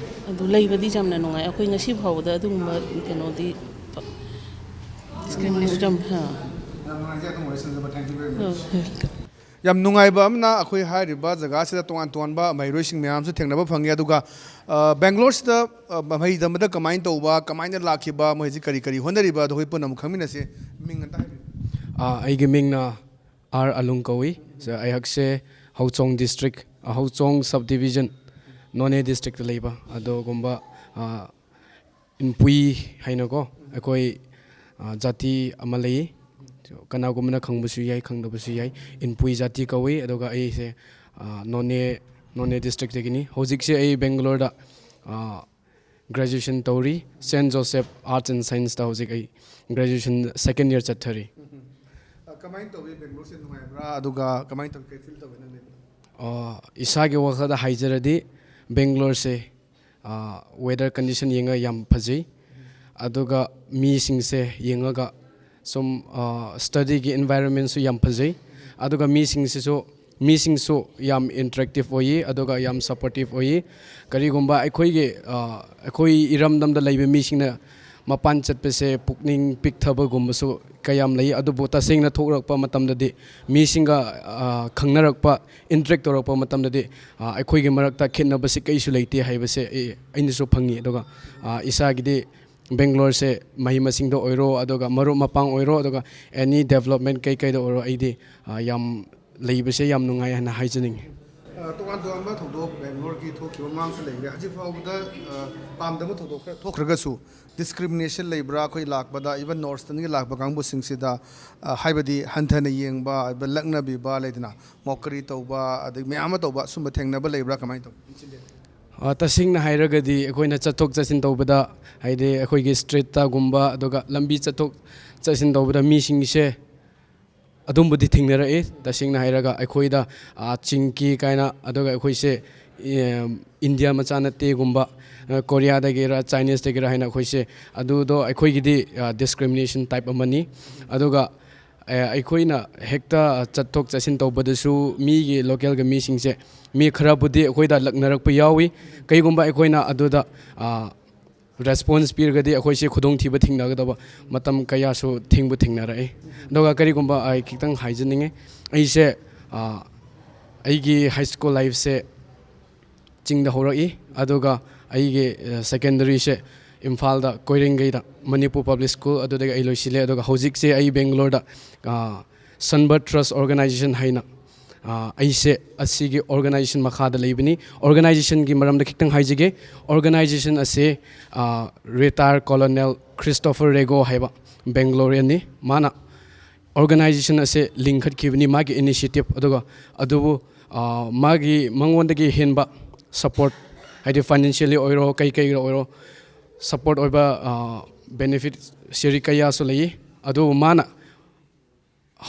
ꯑꯗꯨ ꯂꯩꯕꯗꯤ ꯌꯥꯝꯅ ꯅꯨꯡꯉꯥꯏ꯫ ꯑꯩꯈꯣꯏ ꯉꯁꯤ ꯐꯥꯎꯕꯗ ꯑꯗꯨꯒꯨꯝꯕ ꯀꯩꯅꯣꯗꯤ ꯌꯥꯝ, ꯍꯥ꯫ ꯌꯥꯝ ꯅꯨꯡꯉꯥꯏꯖꯩ ꯑꯗꯨꯝ ꯋꯥꯔꯤ ꯁꯥꯟꯅꯖꯕ꯫ Thank you very much. ꯑꯣ, welcome꯫ ꯌꯥꯝ ꯅꯨꯡꯉꯥꯏꯕ ꯑꯃꯅ, ꯑꯩꯈꯣꯏ ꯍꯥꯏꯔꯤꯕ ꯖꯒꯥꯁꯤꯗ ꯇꯣꯉꯥꯟ ꯇꯣꯉꯥꯟꯕ ꯃꯍꯩꯔꯣꯏꯁꯤꯡ ꯃꯌꯥꯝꯁꯨ ꯊꯦꯡꯅꯕ ꯐꯪꯉꯤ꯫ ꯑꯗꯨꯒ, ꯑ, ꯕꯦꯡꯒ꯭ꯂꯣꯔꯁꯤꯗ, ꯑ, ꯃꯍꯩ ꯇꯝꯕꯗ ꯀꯃꯥꯏꯅ ꯇꯧꯕ, ꯀꯃꯥꯏꯅ ꯂꯥꯛꯈꯤꯕ, ꯃꯣꯏ ꯍꯧꯖꯤꯛ ꯀꯔꯤ ꯀꯔꯤ ꯍꯣꯠꯅꯔꯤꯕ, ꯑꯗꯨ ꯑꯩꯈꯣꯏ ꯄꯨꯟꯅ ꯑꯃꯨꯛ ꯈꯪꯃꯤꯟꯅꯁꯤ꯫ ꯃꯤꯡ ꯑꯝꯇ ꯍꯥꯏꯕꯤꯌꯨ꯫ ꯑꯥ, ꯑꯩꯒꯤ ꯃꯤꯡꯅ ꯑꯥꯔ ꯑꯂꯨꯡ ꯀꯧꯏ꯫ ꯁ-, ꯑꯩꯍꯥꯛꯁꯦ ꯍꯧꯆꯣꯡ ꯗꯤꯁꯇ꯭ꯔꯤꯛ, ꯍꯧꯆꯣꯡ ꯁꯕ ꯗꯤꯕꯤꯖꯟ, ꯅꯣꯅꯦ ꯗꯤꯁꯇ꯭ꯔꯤꯛꯇ ꯂꯩꯕ꯫ ꯑꯗꯨꯒꯨꯝꯕ, ꯑꯥ, ꯏꯟꯄꯨꯏ ꯍꯥꯏꯅꯀꯣ, ꯑꯩꯈꯣꯏ, ꯑꯥ, ꯖꯥꯇꯤ ꯑꯃ ꯂꯩ꯫ ꯀꯅꯥꯒꯨꯝꯕꯅ ꯈꯪꯕꯁꯨ ꯌꯥꯏ, ꯈꯪꯗꯕꯁꯨ ꯌꯥꯏ꯫ ꯏꯟꯄꯨꯏ ꯖꯥꯇꯤ ꯀꯧꯏ꯫ ꯑꯗꯨꯒ ꯑꯩꯁꯦ, ꯑꯥ, ꯅꯣꯅꯦ, ꯅꯣꯅꯦ ꯗꯤꯁꯇ꯭ꯔꯤꯛꯇꯒꯤꯅꯤ꯫ ꯍꯧꯖꯤꯛꯁꯦ ꯑꯩ ꯕꯦꯡꯒꯂꯣꯔꯗ, ꯑꯥ, ꯒ꯭ꯔꯦꯖꯨꯑꯦꯁꯟ ꯇꯧꯔꯤ꯫ ꯁꯦꯟ ꯖꯣꯁꯦꯐ ꯑꯥꯔꯠꯁ ꯑꯦꯟ ꯁꯥꯏꯟꯁꯇ ꯍꯧꯖꯤꯛ ꯑꯩ ꯒ꯭ꯔꯦꯖꯨꯑꯦꯁꯟ ꯁꯦꯀꯦꯟ ꯏꯌꯔ ꯆꯠꯊꯔꯤ꯫ ꯎꯝ, ꯎꯝ꯫ ꯑ, ꯀꯃꯥꯏꯅ ꯇꯧꯏ ꯕꯦꯡꯒ꯭ꯂꯣꯔꯁꯦ, ꯅꯨꯡꯉꯥꯏꯕ꯭ꯔꯥ? ꯑꯗꯨꯒ ꯀꯃꯥꯏꯅ ꯇꯧꯏ, ꯀꯩ ꯐꯤꯜ ꯇꯧꯏ ꯅꯪꯗꯤ? ꯑ, ꯏꯁꯥꯒꯤ ꯋꯥꯈꯜꯗ ꯍꯥꯏꯖꯔꯗꯤ ꯕꯦꯡꯒ꯭ꯂꯣꯔꯁꯦ, ꯑ, ꯋꯦꯗꯔ ꯀꯟꯗꯤꯁꯟ ꯌꯦꯡꯉꯒ ꯌꯥꯝ ꯐꯖꯩ꯫ ꯑꯗꯨꯒ ꯃꯤꯁꯤꯡꯁꯦ ꯌꯦꯡꯉꯒ ꯁꯨꯝ, ꯑ, ꯁ꯭ꯇꯗꯤꯒꯤ ꯏꯟꯚꯥꯏꯔꯣꯟꯃꯦꯟꯁꯨ ꯌꯥꯝ ꯐꯖꯩ꯫ ꯑꯗꯨꯒ ꯃꯤꯁꯤꯡꯁꯤꯁꯨ, ꯃꯤꯁꯤꯡꯁꯨ ꯌꯥꯝ ꯏꯟꯇꯔꯦꯛꯇꯤꯞ ꯑꯣꯏꯌꯦ, ꯑꯗꯨꯒ ꯌꯥꯝ ꯁꯄꯣꯔꯇꯤꯞ ꯑꯣꯏꯌꯦ꯫ ꯀꯔꯤꯒꯨꯝꯕ ꯑꯩꯈꯣꯏꯒꯤ, ꯑ, ꯑꯩꯈꯣꯏ ꯏꯔꯝꯗꯝꯗ ꯂꯩꯕ ꯃꯤꯁꯤꯡꯅ ꯃꯄꯥꯟ ꯆꯠꯄꯁꯦ ꯄꯨꯛꯅꯤꯡ ꯄꯤꯛꯊꯕꯒꯨꯝꯕꯁꯨ ꯀꯌꯥꯝ ꯂꯩ, ꯑꯗꯨꯕꯨ ꯇꯁꯦꯡꯅ ꯊꯣꯛꯂꯛꯄ ꯃꯇꯝꯗꯗꯤ, ꯃꯤꯁꯤꯡꯒ, ꯑ, ꯈꯪꯅꯔꯛꯄ, ꯏꯟꯇꯔꯦꯛ ꯇꯧꯔꯛꯄ ꯃꯇꯝꯗꯗꯤ, ꯑ, ꯑꯩꯈꯣꯏꯒꯤ ꯃꯔꯛꯇ ꯈꯦꯠꯅꯕꯁꯤ ꯀꯩꯁꯨ ꯂꯩꯇꯦ ꯍꯥꯏꯕꯁꯦ ꯑꯩ, ꯑꯩꯅꯁꯨ ꯐꯪꯉꯤ꯫ ꯑꯗꯨꯒ, ꯑ, ꯏꯁꯥꯒꯤꯗꯤ ꯕꯦꯡꯒ꯭ꯂꯣꯔꯁꯦ ꯃꯍꯩ ꯃꯁꯤꯡꯗ ꯑꯣꯏꯔꯣ, ꯑꯗꯨꯒ ꯃꯔꯨꯞ ꯃꯄꯥꯡ ꯑꯣꯏꯔꯣ, ꯑꯗꯨꯒ ꯑꯦꯅꯤ ꯗꯦꯕꯂꯞꯃꯦꯟ ꯀꯩꯀꯩꯗ ꯑꯣꯏꯔꯣ, ꯑꯩꯗꯤ, ꯑ, ꯌꯥꯝ ꯂꯩꯕꯁꯦ ꯌꯥꯝ ꯅꯨꯡꯉꯥꯏ ꯍꯥꯏꯅ ꯍꯥꯏꯖꯅꯤꯡꯉꯤ꯫ ꯑ, ꯇꯣꯉꯥꯟ ꯇꯣꯉꯥꯟꯕ ꯊꯧꯗꯣꯛ ꯕꯦꯡꯒ꯭ꯂꯣꯔꯒꯤ ꯊꯣꯛꯈꯤꯕ ꯃꯃꯥꯡꯁꯨ ꯂꯩꯈ꯭ꯔꯦ꯫ ꯍꯧꯖꯤꯛ ꯐꯥꯎꯕꯗ, ꯑ, ꯄꯥꯝꯗꯕ ꯊꯧꯗꯣꯛ ꯈꯔ ꯊꯣꯛꯈ꯭ꯔꯒꯁꯨ, ꯗꯤꯁꯀ꯭ꯔꯤꯃꯤꯅꯦꯁꯟ ꯂꯩꯕ꯭ꯔꯥ? ꯑꯩꯈꯣꯏ ꯂꯥꯛꯄꯗ, ꯏꯚꯟ ꯅꯣꯔꯠ ꯏꯁꯇꯔꯟꯒꯤ ꯂꯥꯛꯄ ꯀꯥꯡꯕꯨꯁꯤꯡꯁꯤꯗ, ꯑ, ꯍꯥꯏꯕꯗꯤ ꯍꯟꯊꯅ ꯌꯦꯡꯕ, ꯂꯛꯅꯕꯤꯕ ꯂꯩꯗꯅ, ꯃꯣꯀꯔꯤ ꯇꯧꯕ, ꯑꯗꯒꯤ ꯃꯌꯥꯝ ꯑꯃ ꯇꯧꯕ, ꯑꯁꯨꯝꯕ ꯊꯦꯡꯅꯕ ꯂꯩꯕ꯭ꯔꯥ? ꯀꯃꯥꯏꯅ ꯇꯧꯏ? ꯑ, ꯇꯁꯦꯡꯅ ꯍꯥꯏꯔꯒꯗꯤ ꯑꯩꯈꯣꯏꯅ ꯆꯠꯊꯣꯛ ꯆꯠꯁꯤꯟ ꯇꯧꯕꯗ, ꯍꯥꯏꯗꯤ ꯑꯩꯈꯣꯏꯒꯤ ꯁ꯭ꯇ꯭ꯔꯤꯠꯇꯒꯨꯝꯕ, ꯑꯗꯨꯒ ꯂꯝꯕꯤ ꯆꯠꯊꯣꯛ ꯆꯠꯁꯤꯟ ꯇꯧꯕꯗ ꯃꯤꯁꯤꯡꯁꯦ ꯑꯗꯨꯝꯕꯗꯤ ꯊꯦꯡꯅꯔꯛꯏ꯫ ꯇꯁꯦꯡꯅ ꯍꯥꯏꯔꯒ ꯑꯩꯈꯣꯏꯗ, ꯑ, ꯆꯤꯡꯀꯤ ꯀꯥꯏꯅ, ꯑꯗꯨꯒ ꯑꯩꯈꯣꯏꯁꯦ, ꯑꯦ, ꯏꯟꯗꯤꯌꯥ ꯃꯆꯥ ꯅꯠꯇꯦꯒꯨꯝꯕ, ꯑ, ꯀꯣꯔꯤꯌꯥꯗꯒꯤꯔ ꯆꯥꯏꯅꯤꯁꯇꯒꯤꯔ ꯍꯥꯏꯅ ꯑꯩꯈꯣꯏꯁꯦ, ꯑꯗꯨꯗꯣ ꯑꯩꯈꯣꯏꯒꯤꯗꯤ, ꯑ, ꯗꯤꯁꯀ꯭ꯔꯤꯃꯤꯅꯦꯁꯟ ꯇꯥꯏꯞ ꯑꯃꯅꯤ꯫ ꯑꯗꯨꯒ, ꯑ, ꯑꯩꯈꯣꯏꯅ ꯍꯦꯛꯇ ꯆꯠꯊꯣꯛ ꯆꯠꯁꯤꯟ ꯇꯧꯕꯗꯁꯨ ꯃꯤꯒꯤ ꯂꯣꯀꯦꯜꯒꯤ ꯃꯤꯁꯤꯡꯁꯦ ꯃꯤ ꯈꯔꯕꯨꯗꯤ ꯑꯩꯈꯣꯏꯗ ꯂꯛꯅꯔꯛꯄ ꯌꯥꯎꯏ꯫ ꯀꯩꯒꯨꯝꯕ ꯑꯩꯈꯣꯏꯅ ꯑꯗꯨꯗ, ꯑ, ꯔꯦꯁꯄꯣꯟꯁ ꯄꯤꯔꯒꯗꯤ ꯑꯩꯈꯣꯏꯁꯦ ꯈꯨꯗꯣꯡꯊꯤꯕ ꯊꯦꯡꯅꯒꯗꯕ ꯃꯇꯝ ꯀꯌꯥꯁꯨ ꯊꯦꯡꯕꯨ ꯊꯦꯡꯅꯔꯛꯏ꯫ ꯑꯗꯨꯒ ꯀꯔꯤꯒꯨꯝꯕ ꯑꯩ ꯈꯤꯇꯪ ꯍꯥꯏꯖꯅꯤꯡꯉꯤ, ꯑꯩꯁꯦ, ꯑꯥ, ꯑꯩꯒꯤ ꯍꯥꯏ ꯁ꯭ꯀꯨꯜ ꯂꯥꯏꯐꯁꯦ ꯆꯤꯡꯗ ꯍꯧꯔꯛꯏ, ꯑꯗꯨꯒ ꯑꯩꯒꯤ, ꯑ, ꯁꯦꯀꯦꯟꯗꯔꯤꯁꯦ ꯏꯝꯐꯥꯜꯗ ꯀꯣꯏꯔꯦꯡꯒꯩꯗ ꯃꯅꯤꯄꯨꯔ ꯄꯕ꯭ꯂꯤꯛ ꯁ꯭ꯀꯨꯜ, ꯑꯗꯨꯗꯒꯤ ꯑꯩ ꯂꯣꯏꯁꯤꯜꯂꯦ꯫ ꯑꯗꯨꯒ ꯍꯧꯖꯤꯛꯁꯦ ꯑꯩ ꯕꯦꯡꯒ꯭ꯂꯣꯔꯗ, ꯑ, ꯁꯟꯕꯔꯠ ꯇ꯭ꯔꯁ ꯑꯣꯔꯒꯅꯥꯏꯖꯦꯁꯟ ꯍꯥꯏꯅ, ꯑ, ꯑꯩꯁꯦ ꯑꯁꯤꯒꯤ ꯑꯣꯔꯒꯅꯥꯏꯖꯦꯁꯟ ꯃꯈꯥꯗ ꯂꯩꯕꯅꯤ꯫ ꯑꯣꯔꯒꯅꯥꯏꯖꯦꯁꯟꯒꯤ ꯃꯔꯝꯗ ꯈꯤꯇꯪ ꯍꯥꯏꯖꯒꯦ꯫ ꯑꯣꯔꯒꯅꯥꯏꯖꯦꯁꯟ ꯑꯁꯦ, ꯑ, ꯔꯤꯇꯥꯌꯔ ꯀꯣꯂꯣꯅꯦꯜ ꯈ꯭ꯔꯤꯁꯇꯣꯐꯔ ꯔꯦꯒꯣ ꯍꯥꯏꯕ ꯕꯦꯡꯒ꯭ꯂꯣꯔꯤꯌꯟꯅꯤ꯫ ꯃꯥꯅ ꯑꯣꯔꯒꯅꯥꯏꯖꯦꯁꯟ ꯑꯁꯦ ꯂꯤꯡꯈꯠꯈꯤꯕꯅꯤ, ꯃꯥꯒꯤ ꯏꯅꯤꯁꯤꯌꯦꯇꯤꯞ꯫ ꯑꯗꯨꯒ ꯑꯗꯨꯕꯨ, ꯑ, ꯃꯥꯒꯤ, ꯃꯉꯣꯟꯗꯒꯤ ꯍꯦꯟꯕ ꯁꯄꯣꯔꯠ, ꯍꯥꯏꯗꯤ ꯐꯥꯏꯅꯥꯟꯁꯤꯌꯦꯜꯂꯤ ꯑꯣꯏꯔꯣ, ꯀꯩ ꯀꯩ ꯑꯣꯏꯔꯣ, ꯁꯄꯣꯔꯠ ꯑꯣꯏꯕ, ꯑ, ꯕꯦꯅꯤꯐꯤꯠꯁꯤꯌꯔꯤ ꯀꯌꯥꯁꯨ ꯂꯩꯌꯦ꯫ ꯑꯗꯨꯕꯨ ꯃꯥꯅ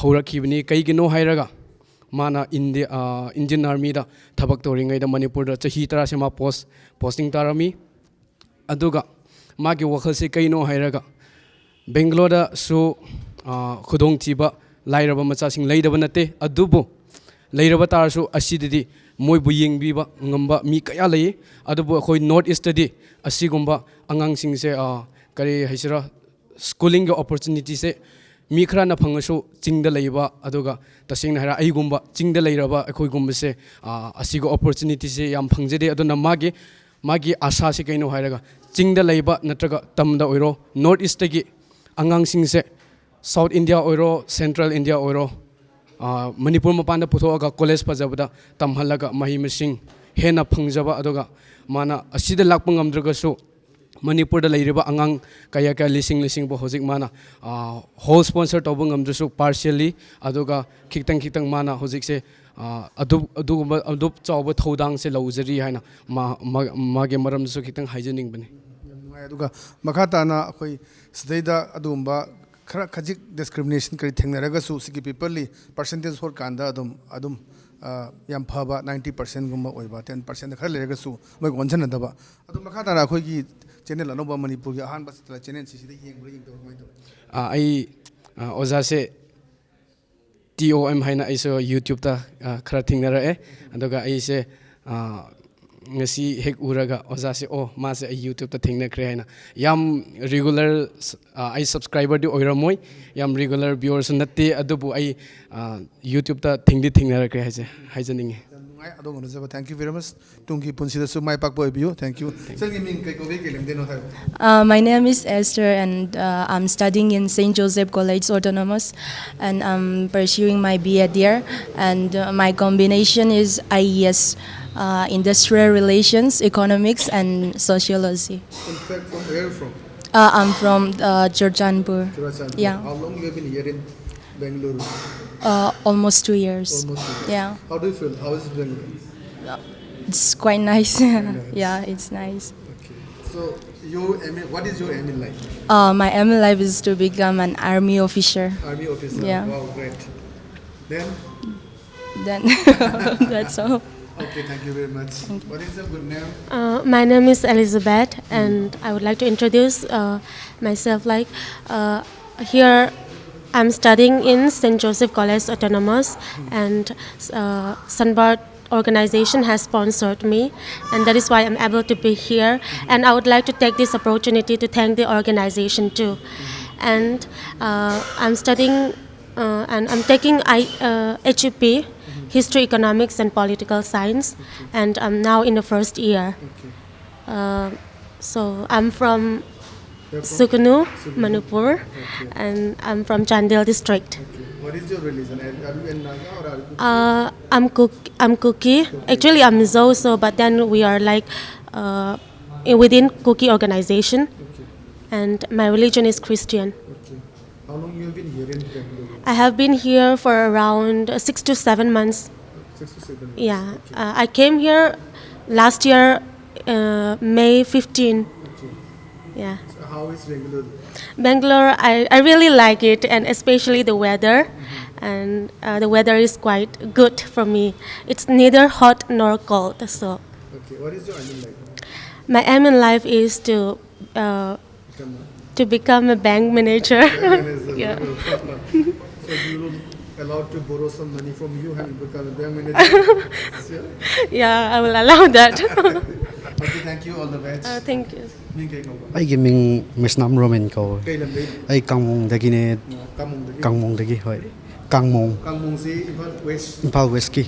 ꯍꯧꯔꯛꯈꯤꯕꯅꯤ꯫ ꯀꯩꯒꯤꯅꯣ ꯍꯥꯏꯔꯒ, ꯃꯥꯅ ꯏꯟꯗꯤ-, ꯑ, ꯏꯟꯗꯤꯌꯟ ꯑꯥꯔꯃꯤꯗ ꯊꯕꯛ ꯇꯧꯔꯤꯉꯩꯗ ꯃꯅꯤꯄꯨꯔꯗ ꯆꯍꯤ ꯇꯔꯥꯁꯦ ꯃꯥ ꯄꯣꯁ, ꯄꯣꯁꯇꯤꯡ ꯇꯥꯔꯝꯃꯤ꯫ ꯑꯗꯨꯒ ꯃꯥꯒꯤ ꯋꯥꯈꯜꯁꯦ ꯀꯩꯅꯣ ꯍꯥꯏꯔꯒ, ꯕꯦꯡꯒ꯭ꯂꯣꯔꯗꯁꯨ, ꯑ, ꯈꯨꯗꯣꯡꯊꯤꯕ ꯂꯥꯏꯔꯕ ꯃꯆꯥꯁꯤꯡ ꯂꯩꯇꯕ ꯅꯠꯇꯦ, ꯑꯗꯨꯕꯨ ꯂꯩꯔꯕ ꯇꯥꯔꯁꯨ ꯑꯁꯤꯗꯗꯤ ꯃꯣꯏꯕꯨ ꯌꯦꯡꯕꯤꯕ ꯉꯝꯕ ꯃꯤ ꯀꯌꯥ ꯂꯩ꯫ ꯑꯗꯨꯕꯨ ꯑꯩꯈꯣꯏ ꯅꯣꯔꯠ ꯏꯁꯇꯗꯤ ꯑꯁꯤꯒꯨꯝꯕ ꯑꯉꯥꯡꯁꯤꯡꯁꯦ, ꯑ, ꯀꯔꯤ ꯍꯥꯏꯁꯤꯔꯥ, ꯁ꯭ꯀꯨꯂꯤꯡꯒꯤ ꯑꯣꯄꯣꯔꯆꯨꯅꯤꯇꯤꯁꯦ ꯃꯤ ꯈꯔꯅ ꯐꯪꯉꯁꯨ, ꯆꯤꯡꯗ ꯂꯩꯕ, ꯑꯗꯨꯒ ꯇꯁꯦꯡꯅ ꯍꯥꯏꯔ ꯑꯩꯒꯨꯝꯕ ꯆꯤꯡꯗ ꯂꯩꯔꯕ ꯑꯩꯈꯣꯏꯒꯨꯝꯕꯁꯦ, ꯑ, ꯑꯁꯤꯒꯤ ꯑꯣꯄꯣꯔꯆꯨꯅꯤꯇꯤꯁꯦ ꯌꯥꯝ ꯐꯪꯖꯗꯦ꯫ ꯑꯗꯨꯅ ꯃꯥꯒꯤ, ꯃꯥꯒꯤ ꯑꯥꯁꯥꯁꯦ ꯀꯩꯅꯣ ꯍꯥꯏꯔꯒ, ꯆꯤꯡꯗ ꯂꯩꯕ ꯅꯠꯇ꯭ꯔꯒ ꯇꯝꯗ ꯑꯣꯏꯔꯣ, ꯅꯣꯔꯠ ꯏꯁꯇꯒꯤ ꯑꯉꯥꯡꯁꯤꯡꯁꯦ ꯁꯥꯎꯠ ꯏꯟꯗꯤꯌꯥ ꯑꯣꯏꯔꯣ, ꯁꯦꯟꯇ꯭ꯔꯦꯜ ꯏꯟꯗꯤꯌꯥ ꯑꯣꯏꯔꯣ, ꯑ, ꯃꯅꯤꯄꯨꯔ ꯃꯄꯥꯟꯗ ꯄꯨꯊꯣꯛꯑꯒ ꯀꯣꯂꯦꯖ ꯐꯖꯕꯗ ꯇꯝꯍꯜꯂꯒ ꯃꯍꯩ ꯃꯁꯤꯡ ꯍꯦꯟꯅ ꯐꯪꯖꯕ, ꯑꯗꯨꯒ ꯃꯥꯅ ꯑꯁꯤꯗ ꯂꯥꯛꯄ ꯉꯝꯗ꯭ꯔꯒꯁꯨ ꯃꯅꯤꯄꯨꯔꯗ ꯂꯩꯔꯤꯕ ꯑꯉꯥꯡ ꯀꯌꯥ ꯀꯌꯥ, ꯂꯤꯁꯤꯡ ꯂꯤꯁꯤꯡꯕꯨ ꯍꯧꯖꯤꯛ ꯃꯥꯅ, ꯑ, ꯍꯣꯜ ꯁ꯭ꯄꯣꯟꯁꯔ ꯇꯧꯕ ꯉꯝꯗ꯭ꯔꯁꯨ ꯄꯥꯔꯁꯤꯌꯦꯜꯂꯤ, ꯑꯗꯨꯒ ꯈꯤꯇꯪ ꯈꯤꯇꯪ ꯃꯥꯅ ꯍꯧꯖꯤꯛꯁꯦ, ꯑ, ꯑꯗꯨ, ꯑꯗꯨꯒꯨꯝꯕ ꯑꯗꯨꯞ ꯆꯥꯎꯕ ꯊꯧꯗꯥꯡꯁꯦ ꯂꯧꯖꯔꯤ ꯍꯥꯏꯅ ꯃꯥ-, ꯃꯥ-, ꯃꯥꯒꯤ ꯃꯔꯝꯗꯁꯨ ꯈꯤꯇꯪ ꯍꯥꯏꯖꯅꯤꯡꯕꯅꯤ꯫ ꯌꯥꯝ ꯅꯨꯡꯉꯥꯏ꯫ ꯑꯗꯨꯒ ꯃꯈꯥ ꯇꯥꯅ ꯑꯩꯈꯣꯏ ꯁꯤꯗꯩꯗ ꯑꯗꯨꯒꯨꯝꯕ ꯈꯔ ꯈꯖꯤꯛ ꯗꯤꯁꯀ꯭ꯔꯤꯃꯤꯅꯦꯁꯟ ꯀꯔꯤ ꯊꯦꯡꯅꯔꯒꯁꯨ, ꯁꯤꯒꯤ ꯄꯤꯄꯜꯂꯤ ꯄꯥꯔꯁꯦꯟꯇꯦꯖ ꯍꯣꯠꯀꯥꯟꯗ ꯑꯗꯨꯝ, ꯑꯗꯨꯝ, ꯑ, ꯌꯥꯝ ꯐꯕ ꯅꯥꯏꯟꯇꯤ ꯄꯥꯔꯁꯦꯟꯒꯨꯝꯕ ꯑꯣꯏꯕ, ꯇꯦꯟ ꯄꯥꯔꯁꯦꯟꯗ ꯈꯔ ꯂꯩꯔꯒꯁꯨ ꯃꯣꯏꯒ ꯑꯣꯟꯁꯤꯟꯅꯗꯕ꯫ ꯑꯗꯣ ꯃꯈꯥ ꯇꯥꯅ ꯑꯩꯈꯣꯏꯒꯤ ꯆꯦꯅꯦꯜ ꯑꯅꯧꯕ, ꯃꯅꯤꯄꯨꯔꯒꯤ ꯑꯍꯥꯟꯕ ꯁꯥꯇ꯭ꯔ ꯆꯦꯅꯦꯜꯁꯤ ꯁꯤꯗ ꯌꯦꯡꯕ꯭ꯔꯥ, ꯌꯦꯡꯗꯕ꯭ꯔꯥ, ꯀꯃꯥꯏꯅ ꯇꯧꯋꯤ? ꯑ, ꯑꯩ, ꯑ, ꯑꯣꯖꯥꯁꯦ ꯇꯤ ꯑꯣ ꯑꯦꯝ ꯍꯥꯏꯅ ꯑꯩꯁꯨ ꯌꯨꯇ꯭ꯌꯨꯕꯇ, ꯑ, ꯈꯔ ꯊꯦꯡꯅꯔꯛꯑꯦ꯫ ꯑꯗꯨꯒ ꯑꯩꯁꯦ, ꯑ, ꯉꯁꯤ ꯍꯦꯛ ꯎꯔꯒ ꯑꯣꯖꯥꯁꯦ, "ꯑꯣ, ꯃꯥꯁꯦ ꯑꯩ YouTube-ꯇ ꯊꯦꯡꯅꯈ꯭ꯔꯦ" ꯍꯥꯏꯅ꯫ ꯌꯥꯝ regular, ꯑ, ꯑꯩ subscriber-ꯗꯤ ꯑꯣꯏꯔꯝꯃꯣꯏ, ꯌꯥꯝ regular viewer-ꯁꯨ ꯅꯠꯇꯦ, ꯑꯗꯨꯕꯨ ꯑꯩ, ꯑ, YouTube-ꯇ ꯊꯦꯡꯗꯤ ꯊꯦꯡꯅꯔꯛꯈ꯭ꯔꯦ ꯍꯥꯏꯁꯦ ꯍꯥꯏꯖꯅꯤꯡꯉꯤ꯫ ꯌꯥꯝ ꯅꯨꯡꯉꯥꯏ, ꯑꯗꯣꯝꯒ ꯎꯅꯖꯕ꯫ Thank you very much. ꯇꯨꯡꯒꯤ ꯄꯨꯟꯁꯤꯗꯁꯨ ꯃꯥꯏ ꯄꯥꯛꯄ ꯑꯣꯏꯕꯤꯌꯨ꯫ Thank you. ꯏꯆꯟꯒꯤ ꯃꯤꯡ ꯀꯩ ꯀꯧꯒꯦ, ꯀꯩ ꯂꯝꯗꯩꯅꯣ ꯍꯥꯏꯌꯨ꯫ Uh, my name is Esther, and uh, I'm studying in Saint Joseph College Autonomous, and I'm pursuing my B Ed here. And uh, my combination is I E S, uh, Industrial Relations, Economics, and Sociology. In fact, from where you from? Uh, I'm from uh, Churachandpur. Churachandpur. Yeah. How long you have been here in Bengaluru? Uh, almost two years. Almost two years. Yeah. How do you feel? How is Bengaluru? It's quite nice. nice. Yeah, it's nice. Okay. So, your aim, in- what is your aim in life? Uh, my aim in life is to become an army officer. Army officer. Yeah. Wow, great. Then, Then that's all. Okay, thank you very much. What is your good name? Uh, my name is Elizabeth, and I would like to introduce uh, myself. Like uh, here, I'm studying in Saint Joseph College Autonomous, and uh, Sunbird organization has sponsored me, and that is why I'm able to be here. And I would like to take this opportunity to thank the organization too. And uh, I'm studying uh, and I'm taking I, uh, H E P, History, Economics, and Political Science, and I'm now in the first year. Uh, so I'm from Sugnu, Manipur, and I'm from Chandel district. What is your religion? Are, are you a Naga or are you? Uh, I'm Kuki. I'm Kuki. Actually, I'm Mizo, so but then we are like uh, in- within Kuki organization, and my religion is Christian. Okay. How long you have been here in Bengaluru? I have been here for around uh, six to seven months. Six to seven months. Yeah, uh, I came here last year, uh, May fifteen. Okay. Yeah, So how is Bengaluru? Bangalore. I, I really like it, and especially the weather. And uh, the weather is quite good for me. It's neither hot nor cold. So Okay. What is your aim in life? My aim in life is to uh, Become a to become a bank manager. manager. Yeah. So you will Allowed to borrow some money from you and become a bank manager? Sure. Yeah, I will allow that. Okay, thank you. All the best. Uh, thank you. ꯃꯤꯡ ꯀꯩ ꯀꯧꯕ? ꯑꯩꯒꯤ ꯃꯤꯡ ꯃꯦꯁꯅꯥꯝ Roman ꯀꯧꯋꯦ꯫ ꯀꯩ ꯂꯝꯗꯩ? ꯑꯩ ꯀꯥꯡꯃꯣꯡꯗꯒꯤꯅꯦ꯫ ꯀꯥꯡꯃꯣꯡꯗꯒꯤ? ꯀꯥꯡꯃꯣꯡꯗꯒꯤ, ꯍꯣꯏ꯫ ꯀꯥꯡꯃꯣꯡ, ꯀꯥꯡꯃꯣꯡꯁꯤ Imphal west? Imphal ꯋꯦꯁꯀꯤ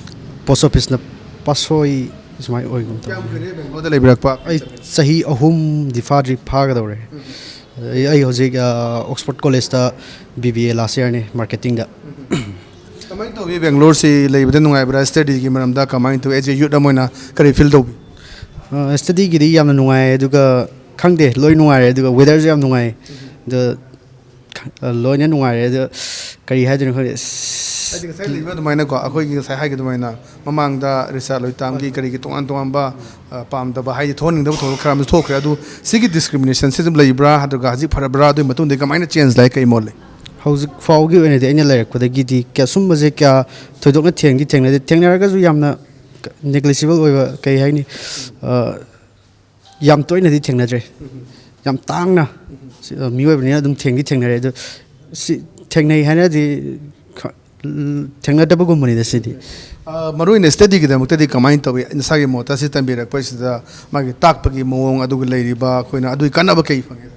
ꯄꯣꯁ ꯑꯣꯐꯤꯁꯅ ꯄꯥꯁꯣꯏ ꯁꯨꯃꯥꯏꯅ ꯑꯣꯏꯒꯨꯝ ꯀꯌꯥꯝ ꯇꯧꯋꯦ꯫ ꯀꯨꯏꯔꯦ ꯕꯦꯡꯒ꯭ꯂꯣꯔꯗ ꯂꯩꯕꯤꯔꯛꯄ? ꯑꯩ ꯆꯍꯤ ꯑꯍꯨꯝꯗꯤ ꯐꯥꯗ꯭ꯔꯤ, ꯐꯥꯒꯗꯧꯔꯦ꯫ ꯑꯩ ꯑꯩ ꯍꯧꯖꯤꯛ ꯑꯣꯛꯁꯐꯣꯔꯗ ꯀꯣꯂꯦꯖꯇ ꯕꯤ ꯕꯤ ꯑꯦ ꯂꯥꯁ ꯏꯌꯥꯔꯅꯦ, ꯃꯥꯔꯀꯦꯇꯤꯡꯗ꯫ ꯀꯃꯥꯏꯅ ꯇꯧꯋꯤ ꯕꯦꯡꯒ꯭ꯂꯣꯔꯁꯤ? ꯂꯩꯕꯗ ꯅꯨꯡꯉꯥꯏꯕ꯭ꯔꯥ? ꯁ꯭ꯇꯗꯤꯒꯤ ꯃꯔꯝꯗ ꯀꯃꯥꯏꯅ ꯇꯧꯋꯤ? ꯑꯦꯖ ꯑꯦ ꯌꯨꯠ ꯑꯃ ꯑꯣꯏꯅ ꯀꯔꯤ ꯐꯤꯜ ꯇꯧꯕꯤ? ꯁ꯭ꯇꯗꯤꯒꯤꯗꯤ ꯌꯥꯝꯅ ꯅꯨꯡꯉꯥꯏ, ꯑꯗꯨꯒ ꯈꯪꯗꯦ, ꯂꯣꯏ ꯅꯨꯡꯉꯥꯏꯔꯦ, ꯑꯗꯨꯒ ꯋꯦꯗꯔꯁꯨ ꯌꯥꯝ ꯅꯨꯡꯉꯥꯏ꯫ ꯑꯗꯣ ꯂꯣꯏꯅ ꯅꯨꯡꯉꯥꯏꯔꯦ꯫ ꯑꯗꯣ ꯀꯔꯤ ꯍꯥꯏꯗꯣꯏꯅꯣ ꯈꯪꯗꯦ꯫ ꯍꯥꯏꯗꯤ ꯉꯁꯥꯏ ꯂꯩꯕ ꯑꯗꯨꯃꯥꯏꯅꯀꯣ, ꯑꯩꯈꯣꯏꯒꯤ ꯉꯁꯥꯏ ꯍꯥꯏꯒꯤ ꯑꯗꯨꯃꯥꯏꯅ ꯃꯃꯥꯡꯗ ꯔꯤꯁꯥ ꯂꯣꯏꯇꯥꯝꯒꯤ ꯀꯔꯤꯒꯤ ꯇꯣꯉꯥꯟ ꯇꯣꯉꯥꯟꯕ ꯑ, ꯄꯥꯝꯗꯕ ꯍꯥꯏꯗꯤ ꯊꯣꯛꯍꯟꯅꯤꯡꯗꯕ ꯊꯧꯗꯣꯛ ꯈꯔ ꯑꯃꯁꯨ ꯊꯣꯛꯈ꯭ꯔꯦ꯫ ꯑꯗꯨ ꯁꯤꯒꯤ ꯗꯤꯁꯀ꯭ꯔꯤꯃꯤꯅꯦꯁꯟꯁꯤ ꯑꯗꯨꯝ ꯂꯩꯕ꯭ꯔꯥ, ꯑꯗꯨꯒ ꯍꯧꯖꯤꯛ ꯐꯔꯕ꯭ꯔꯥ, ꯑꯗꯨꯒꯤ ꯃꯇꯨꯡꯗ ꯀꯃꯥꯏꯅ ꯆꯦꯟꯖ ꯂꯥꯛꯏ, ꯀꯩ ꯃꯣꯠ ꯂꯩ? ꯍꯧꯖꯤꯛ ꯐꯥꯎꯒꯤ ꯑꯣꯏꯅꯗꯤ ꯑꯩꯅ ꯂꯩꯔꯛꯄꯗꯒꯤꯗꯤ ꯀꯌꯥ ꯁꯨꯝꯕꯁꯦ ꯀꯌꯥ ꯊꯣꯏꯗꯣꯛꯅ ꯊꯦꯡꯗꯤ ꯊꯦꯡꯅꯗꯦ꯫ ꯊꯦꯡꯅꯔꯒꯁꯨ ꯌꯥꯝꯅ ꯅꯦꯒ꯭ꯂꯤꯖꯤꯕꯜ ꯑꯣꯏꯕ, ꯀꯩ ꯍꯥꯏꯅꯤ, ꯑ, ꯌꯥꯝ ꯇꯣꯏꯅꯗꯤ ꯊꯦꯡꯅꯗ꯭ꯔꯦ꯫ ꯌꯥꯝ ꯇꯥꯡꯅ ꯁꯤ, ꯑ, ꯃꯤꯑꯣꯏꯕꯅꯤꯅ ꯑꯗꯨꯝ ꯊꯦꯡꯗꯤ ꯊꯦꯡꯅꯔꯦ꯫ ꯑꯗꯨ ꯁꯤ ꯊꯦꯡꯅꯩ ꯍꯥꯏꯅꯗꯤ ꯈ-, ꯊꯦꯡꯅꯗꯕꯒꯨꯝꯕꯅꯤꯗ ꯁꯤꯗꯤ꯫ ꯑ, ꯃꯔꯨ ꯑꯣꯏꯅ ꯁ꯭ꯇꯗꯤꯒꯤꯗꯃꯛꯇꯗꯤ ꯀꯃꯥꯏꯅ ꯇꯧꯏ? ꯅꯁꯥꯒꯤ ꯃꯣꯠꯇ ꯁꯤ ꯇꯝꯕꯤꯔꯛꯄꯁꯤꯗ ꯃꯥꯒꯤ ꯇꯥꯛꯄꯒꯤ ꯃꯑꯣꯡ, ꯑꯗꯨꯒ ꯂꯩꯔꯤꯕ ꯑꯩꯈꯣꯏꯅ ꯑꯗꯨꯒꯤ ꯀꯥꯟꯅꯕ ꯀꯩ ꯐꯪꯉꯦ?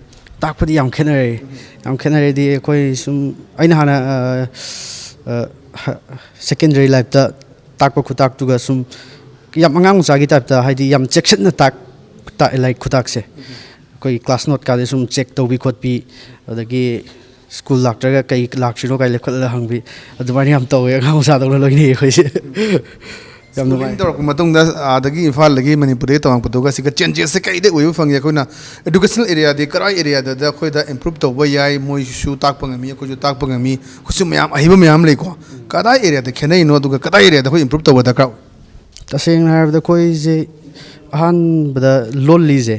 ꯇꯥꯛꯄꯗꯤ ꯌꯥꯝ ꯈꯦꯠꯅꯔꯦ꯫ ꯌꯥꯝ ꯈꯦꯠꯅꯔꯦꯗꯤ ꯑꯩꯈꯣꯏ ꯁꯨꯝ, ꯑꯩꯅ ꯍꯥꯟꯅ, ꯑ, ꯑ, ꯍ-, ꯁꯦꯀꯦꯟꯗꯔꯤ ꯂꯥꯏꯐꯇ ꯇꯥꯛꯄ ꯈꯨꯇꯥꯛꯇꯨꯒ ꯁꯨꯝ ꯌꯥꯝ ꯑꯉꯥꯡ ꯃꯆꯥꯒꯤ ꯇꯥꯏꯞꯇ, ꯍꯥꯏꯗꯤ ꯌꯥꯝ ꯆꯦꯛꯁꯤꯟꯅ ꯇꯥꯛ-, ꯇꯥꯛꯑꯦ ꯂꯥꯏꯔꯤꯛ ꯈꯨꯇꯥꯛꯁꯦ꯫ ꯑꯩꯈꯣꯏꯒꯤ ꯀ꯭ꯂꯥꯁ ꯅꯣꯠꯀꯥꯁꯦ ꯁꯨꯝ ꯆꯦꯛ ꯇꯧꯕꯤ ꯈꯣꯠꯄꯤ, ꯑꯗꯒꯤ ꯁ꯭ꯀꯨꯜ ꯂꯥꯛꯇ꯭ꯔꯒ ꯀꯩ ꯂꯥꯛꯇ꯭ꯔꯤꯅꯣ ꯀꯥꯏ ꯂꯦꯞꯈꯠꯂꯒ ꯍꯪꯕꯤ, ꯑꯗꯨꯃꯥꯏꯅ ꯌꯥꯝ ꯇꯧꯋꯦ꯫ ꯑꯉꯥꯡ ꯃꯆꯥꯗꯧꯅ ꯂꯣꯏꯅꯩ ꯑꯩꯈꯣꯏꯁꯦ꯫ ꯌꯥꯝ ꯅꯨꯡꯉꯥꯏ꯫ ꯁ꯭ꯀꯨꯂꯤꯡ ꯇꯧꯔꯛꯄ ꯃꯇꯨꯡꯗ ꯑꯥꯗꯒꯤ ꯏꯝꯐꯥꯜꯗꯒꯤ ꯃꯅꯤꯄꯨꯔꯗꯒꯤ ꯇꯝꯃꯛꯄꯗꯨꯒ ꯁꯤꯒ ꯆꯦꯟꯖꯦꯁꯁꯦ ꯀꯩꯗ ꯎꯏꯕ ꯐꯪꯉꯤ? ꯑꯩꯈꯣꯏꯅ ꯏꯗꯨꯀꯦꯁꯅꯦꯜ ꯑꯦꯔꯤꯌꯥꯗꯤ ꯀꯔꯥꯏ ꯑꯦꯔꯤꯌꯥꯗ ꯑꯩꯈꯣꯏꯗ ꯏꯝꯄ꯭ꯔꯨꯞ ꯇꯧꯕ ꯌꯥꯏ? ꯃꯣꯏꯁꯨ ꯇꯥꯛꯄ ꯉꯝꯃꯤ, ꯑꯩꯈꯣꯏꯁꯨ ꯇꯥꯛꯄ ꯉꯝꯃꯤ, ꯑꯩꯈꯣꯏꯁꯨ ꯃꯌꯥꯝ ꯑꯍꯩꯕ ꯃꯌꯥꯝ ꯂꯩꯀꯣ꯫ ꯀꯗꯥꯏ ꯑꯦꯔꯤꯌꯥꯗ ꯈꯦꯠꯅꯩꯅꯣ, ꯑꯗꯨꯒ ꯀꯗꯥꯏ ꯑꯦꯔꯤꯌꯥꯗ ꯑꯩꯈꯣꯏ ꯏꯝꯄ꯭ꯔꯨꯞ ꯇꯧꯕ ꯗꯔꯀꯥꯔ ꯑꯣꯏ? ꯇꯁꯦꯡꯅ ꯍꯥꯏꯔꯕꯗ ꯑꯩꯈꯣꯏꯁꯦ ꯑꯍꯥꯟꯕꯗ ꯂꯣꯜꯂꯤꯁꯦ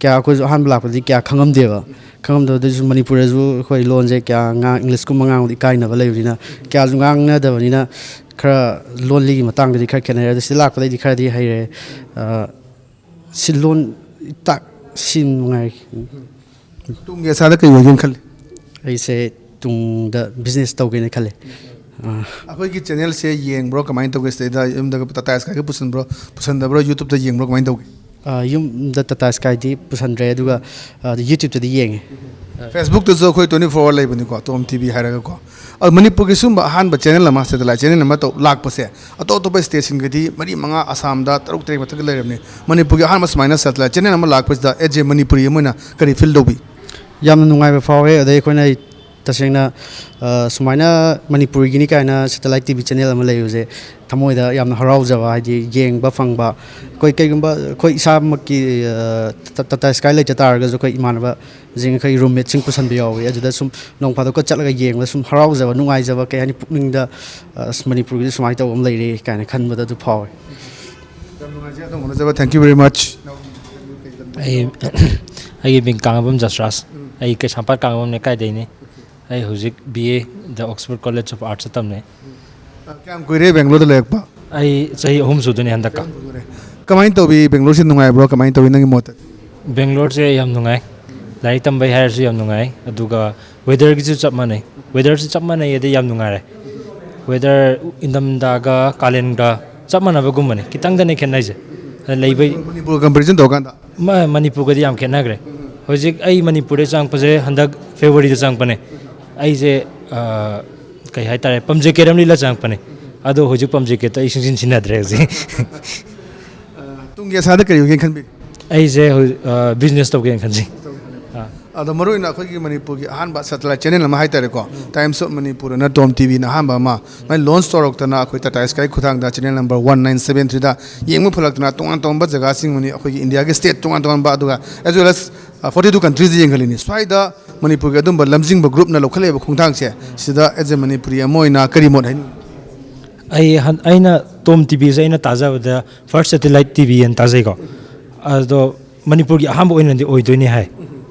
ꯀꯌꯥ, ꯑꯩꯈꯣꯏꯁꯨ ꯑꯍꯥꯟꯕ ꯂꯥꯛꯄꯗꯗꯤ ꯀꯌꯥ ꯈꯪꯉꯝꯗꯦꯕ꯫ ꯈꯪꯉꯝꯗꯕꯗꯨꯁꯨ ꯃꯅꯤꯄꯨꯔꯗꯁꯨ ꯑꯩꯈꯣꯏ ꯂꯣꯟꯁꯦ ꯀꯌꯥ ꯉꯥꯡ-, ꯏꯪꯂꯤꯁꯀꯨꯝꯕ ꯉꯥꯡꯕꯗ ꯏꯀꯥꯏꯅꯕ ꯂꯩꯕꯅꯤꯅ ꯀꯌꯥꯁꯨ ꯉꯥꯡꯅꯗꯕꯅꯤꯅ ꯈꯔ ꯂꯣꯜꯂꯤꯒꯤ ꯃꯇꯥꯡꯗꯗꯤ ꯈꯔ ꯈꯦꯠꯅꯔꯦ꯫ ꯑꯗꯣ ꯁꯤꯗ ꯂꯥꯛꯄꯗꯩꯗꯤ ꯈꯔꯗꯤ ꯍꯩꯔꯦ꯫ ꯑ, ꯁꯤ ꯂꯣꯟ ꯇꯥꯛ-, ꯁꯤ ꯃꯉꯥꯏ꯫ ꯇꯨꯡꯒꯤ ꯑꯁꯥꯗ ꯀꯩ ꯑꯣꯏꯒꯦꯅ ꯈꯜꯂꯤ? ꯑꯩꯁꯦ ꯇꯨꯡꯗ ꯕꯤꯖꯤꯅꯦꯁ ꯇꯧꯒꯦꯅ ꯈꯜꯂꯦ꯫ ꯑꯩꯈꯣꯏꯒꯤ ꯆꯦꯅꯦꯜꯁꯦ ꯌꯦꯡꯕ꯭ꯔꯣ, ꯀꯃꯥꯏꯅ ꯇꯧꯒꯦ? ꯁꯤꯗꯩꯗ ꯌꯨꯝꯗꯒ ꯇꯥꯇꯥ ꯁ꯭ꯀꯥꯏꯒ ꯄꯨꯁꯟꯕ꯭ꯔꯣ, ꯄꯨꯁꯟꯗꯕ꯭ꯔꯣ? ꯌꯨꯇ꯭ꯌꯨꯕꯇ ꯌꯦꯡꯕ꯭ꯔꯣ, ꯀꯃꯥꯏꯅ ꯇꯧꯒꯦ? ꯑ, ꯌꯨꯝꯗ ꯇꯥꯇꯥ ꯁ꯭ꯀꯥꯏꯗꯤ ꯄꯨꯁꯟꯗ꯭ꯔꯦ, ꯑꯗꯨꯒ ꯑ, ꯌꯨꯇ꯭ꯌꯨꯕꯇꯗꯤ ꯌꯦꯡꯉꯦ꯫ ꯐꯦꯁꯕꯨꯛꯇꯁꯨ ꯑꯩꯈꯣꯏ ꯇ꯭ꯋꯦꯟꯇꯤ ꯐꯣꯔ ꯑꯋꯥꯔ ꯂꯩꯕꯅꯤꯀꯣ, ꯇꯣꯝ ꯇꯤ ꯚꯤ ꯍꯥꯏꯔꯒꯀꯣ꯫ ꯑꯗꯣ ꯃꯅꯤꯄꯨꯔꯒꯤ ꯁꯨꯝꯕ ꯑꯍꯥꯟꯕ ꯆꯦꯅꯦꯜ ꯑꯃ, ꯁꯦꯇꯦꯂꯥꯏꯠ ꯆꯦꯅꯦꯜ ꯑꯃ ꯇꯧ ꯂꯥꯛꯄꯁꯦ, ꯑꯇꯣꯞ ꯑꯇꯣꯞꯄ ꯁ꯭ꯇꯦꯠꯁꯤꯡꯒꯗꯤ ꯃꯔꯤ ꯃꯉꯥ, ꯑꯁꯥꯝꯗ ꯇꯔꯨꯛ ꯇꯔꯦꯠ ꯃꯊꯛꯇ ꯂꯩꯔꯕꯅꯤ꯫ ꯃꯅꯤꯄꯨꯔꯒꯤ ꯑꯍꯥꯟꯕ ꯁꯨꯃꯥꯏꯅ ꯁꯦꯇꯦꯂꯥꯏꯠ ꯆꯦꯅꯦꯜ ꯑꯃ ꯂꯥꯛꯄꯁꯤꯗ, ꯑꯦꯖ ꯑꯦ ꯃꯅꯤꯄꯨꯔꯤ ꯑꯃ ꯑꯣꯏꯅ ꯀꯔꯤ ꯐꯤꯜ ꯇꯧꯕꯤ? ꯌꯥꯝꯅ ꯅꯨꯡꯉꯥꯏꯕ ꯐꯥꯎꯋꯦ꯫ ꯑꯗꯩ ꯑꯩꯈꯣꯏꯅ ꯇꯁꯦꯡꯅ, ꯑ, ꯁꯨꯃꯥꯏꯅ ꯃꯅꯤꯄꯨꯔꯒꯤꯅꯤ ꯀꯥꯏꯅ ꯁꯦꯇꯦꯂꯥꯏꯠ ꯇꯤ ꯚꯤ ꯆꯦꯅꯦꯜ ꯑꯃ ꯂꯩꯕꯁꯦ ꯊꯃꯣꯏꯗ ꯌꯥꯝꯅ ꯍꯔꯥꯎꯖꯕ, ꯍꯥꯏꯗꯤ ꯌꯦꯡꯕ ꯐꯪꯕ꯫ ꯑꯩꯈꯣꯏ ꯀꯩꯒꯨꯝꯕ ꯑꯩꯈꯣꯏ ꯏꯁꯥꯃꯛꯀꯤ, ꯑ, ꯇ-, ꯇꯥꯇꯥ ꯁ꯭ꯀꯥꯏ ꯂꯩꯇ ꯇꯥꯔꯒꯁꯨ, ꯑꯩꯈꯣꯏ ꯏꯃꯥꯟꯅꯕꯁꯤꯡ, ꯑꯩꯈꯣꯏ ꯔꯨꯝꯃꯦꯠꯁꯤꯡ ꯄꯨꯁꯟꯕ ꯌꯥꯎꯋꯤ꯫ ꯑꯗꯨꯗ ꯁꯨꯝ ꯅꯣꯡ ꯐꯥꯗꯣꯛꯀ ꯆꯠꯂꯒ ꯌꯦꯡꯕꯗ ꯁꯨꯝ ꯍꯔꯥꯎꯖꯕ, ꯅꯨꯡꯉꯥꯏꯖꯕ, ꯀꯩ ꯍꯥꯏꯅꯤ, ꯄꯨꯛꯅꯤꯡꯗ, ꯑ, ꯑꯁ, ꯃꯅꯤꯄꯨꯔꯒꯤꯁꯨ ꯁꯨꯃꯥꯏꯅ ꯇꯧꯕ ꯑꯃ ꯂꯩꯔꯦ ꯀꯥꯏꯅ ꯈꯟꯕꯗ ꯑꯗꯨ ꯐꯥꯎꯋꯦ꯫ ꯌꯥꯝ ꯅꯨꯡꯉꯥꯏꯖꯩ, ꯑꯗꯣꯝ ꯎꯅꯖꯕ꯫ Thank you very much. ꯑꯩ ꯑꯩꯒꯤ ꯃꯤꯡ ꯀꯥꯡꯉꯕꯝ ꯖꯁꯔꯥꯖ꯫ ꯑꯩ ꯀꯩꯁꯥꯝꯄꯥꯠ ꯀꯥꯡꯉꯕꯝ ꯂꯩꯀꯥꯏꯗꯩꯅꯤ꯫ ꯑꯩ ꯍꯧꯖꯤꯛ B A the Oxford College of Arts ꯇꯝꯅꯩ꯫ ꯑ, ꯀꯌꯥꯝ ꯀꯨꯏꯔꯦ ꯕꯦꯡꯒ꯭ꯂꯣꯔꯗ ꯂꯩꯔꯛꯄ? ꯑꯩ ꯆꯍꯤ ꯑꯍꯨꯝ ꯁꯨꯗꯣꯏꯅꯦ ꯍꯟꯗꯛꯀ꯫ ꯀꯃꯥꯏꯅ ꯇꯧꯕꯤ? ꯕꯦꯡꯒ꯭ꯂꯣꯔꯁꯤ ꯅꯨꯡꯉꯥꯏꯕ꯭ꯔꯣ? ꯀꯃꯥꯏꯅ ꯇꯧꯋꯤ, ꯅꯪꯒꯤ ꯃꯣꯠꯇ? ꯕꯦꯡꯒ꯭ꯂꯣꯔꯁꯦ ꯌꯥꯝ ꯅꯨꯡꯉꯥꯏ꯫ ꯂꯥꯏꯔꯤꯛ ꯇꯝꯕꯩ ꯍꯥꯏꯔꯁꯨ ꯌꯥꯝ ꯅꯨꯡꯉꯥꯏ꯫ ꯑꯗꯨꯒ ꯋꯦꯗꯔꯒꯤꯁꯨ ꯆꯞ ꯃꯥꯟꯅꯩ꯫ ꯋꯦꯗꯔꯁꯤ ꯆꯞ ꯃꯥꯟꯅꯩ ꯑꯗꯩ ꯌꯥꯝ ꯅꯨꯡꯉꯥꯏꯔꯦ꯫ ꯋꯦꯗꯔ ꯏꯪꯊꯝꯊꯥꯒ ꯀꯥꯂꯦꯟꯒ ꯆꯞ ꯃꯥꯟꯅꯕꯒꯨꯝꯕꯅꯤ, ꯈꯤꯇꯪꯗꯅꯦ ꯈꯦꯠꯅꯩꯁꯦ꯫ ꯂꯩꯕꯩ ꯃꯅꯤꯄꯨꯔ ꯀꯝꯄꯦꯔꯤꯖꯟ ꯇꯧꯔꯀꯥꯟꯗ? ꯃ-, ꯃꯅꯤꯄꯨꯔꯒꯗꯤ ꯌꯥꯝ ꯈꯦꯠꯅꯈ꯭ꯔꯦ꯫ ꯍꯧꯖꯤꯛ ꯑꯩ ꯃꯅꯤꯄꯨꯔꯗ ꯆꯪꯉꯛꯄꯁꯦ ꯍꯟꯗꯛ ꯐꯦꯕꯋꯥꯔꯤꯗ ꯆꯪꯉꯛꯄꯅꯦ꯫ ꯑꯩꯁꯦ, ꯑ, ꯀꯩ ꯍꯥꯏꯇꯥꯔꯦ, ꯄꯝ ꯖꯦꯀꯦꯠ ꯑꯃ ꯂꯤꯠꯂ ꯆꯪꯉꯛꯄꯅꯦ꯫ ꯑꯗꯣ ꯍꯧꯖꯤꯛ ꯄꯝ ꯖꯦꯀꯦꯠꯇꯣ ꯑꯩ ꯁꯨꯡꯁꯤꯟ ꯁꯤꯟꯅꯗ꯭ꯔꯦ ꯍꯧꯖꯤꯛ꯫ ꯇꯨꯡꯒꯤ ꯑꯁꯥꯗ ꯀꯔꯤ ꯑꯣꯏꯒꯦꯅ ꯈꯟꯕꯤ? ꯑꯩꯁꯦ ꯍꯧꯖꯤꯛ, ꯑ, ꯕꯤꯖꯤꯅꯦꯁ ꯇꯧꯒꯦꯅ ꯈꯟꯖꯩ꯫ ꯑꯥ꯫ ꯑꯗꯣ ꯃꯔꯨꯑꯣꯏꯅ ꯑꯩꯈꯣꯏꯒꯤ ꯃꯅꯤꯄꯨꯔꯒꯤ ꯑꯍꯥꯟꯕ ꯁꯦꯇꯦꯂꯥꯏꯠ ꯆꯦꯅꯦꯜ ꯑꯃ ꯍꯥꯏꯇꯥꯔꯦꯀꯣ, ꯇꯥꯏꯝꯁ ꯑꯣꯐ ꯃꯅꯤꯄꯨꯔ ꯑꯅ ꯇꯣꯝ ꯇꯤ ꯚꯤꯅ ꯑꯍꯥꯟꯕ ꯑꯃ ꯃꯥꯏ ꯂꯣꯟꯁ ꯇꯧꯔꯛꯇꯅ, ꯑꯩꯈꯣꯏ ꯇꯥꯇꯥ ꯁ꯭ꯀꯥꯏ ꯈꯨꯊꯥꯡꯗ channel number one nine seven three ꯌꯦꯡꯕ ꯐꯪꯂꯛꯇꯅ, ꯇꯣꯉꯥꯟ ꯇꯣꯉꯥꯟꯕ ꯖꯒꯥꯁꯤꯡ, ꯃꯅꯤ-, ꯑꯩꯈꯣꯏꯒꯤ ꯏꯟꯗꯤꯌꯥꯒꯤ ꯁ꯭ꯇꯦꯠ ꯇꯣꯉꯥꯟ ꯇꯣꯉꯥꯟꯕ, ꯑꯗꯨꯒ as well as, ꯑ, ꯐꯣꯔꯇꯤ ꯇꯨ ꯀꯟꯇ꯭ꯔꯤꯁꯗ ꯌꯦꯡꯍꯜꯂꯤꯅꯤ꯫ ꯁ꯭ꯋꯥꯏꯗ ꯃꯅꯤꯄꯨꯔꯒꯤ ꯑꯗꯨꯝꯕ ꯂꯝꯖꯤꯡꯕ ꯒ꯭ꯔꯨꯞꯅ ꯂꯧꯈꯠꯂꯛꯏꯕ ꯈꯣꯡꯊꯥꯡꯁꯦ, ꯁꯤꯗ as a ꯃꯅꯤꯄꯨꯔꯤ ꯑꯃ ꯑꯣꯏꯅ ꯀꯔꯤ ꯃꯣꯠ ꯍꯥꯏꯅꯤꯡꯉꯤ? ꯑꯩ ꯍꯟ-, ꯑꯩꯅ ꯇꯣꯝ ꯇꯤ ꯚꯤꯁꯦ ꯑꯩꯅ ꯇꯥꯖꯕꯗ ꯐꯥꯔꯁ ꯁꯦꯇꯦꯂꯥꯏꯠ ꯇꯤ ꯚꯤ ꯍꯥꯏꯅ ꯇꯥꯖꯩꯀꯣ꯫ ꯑꯗꯣ ꯃꯅꯤꯄꯨꯔꯒꯤ ꯑꯍꯥꯟꯕ ꯑꯣꯏꯅꯗꯤ ꯑꯣꯏꯗꯣꯏꯅꯤ ꯍꯥꯏ꯫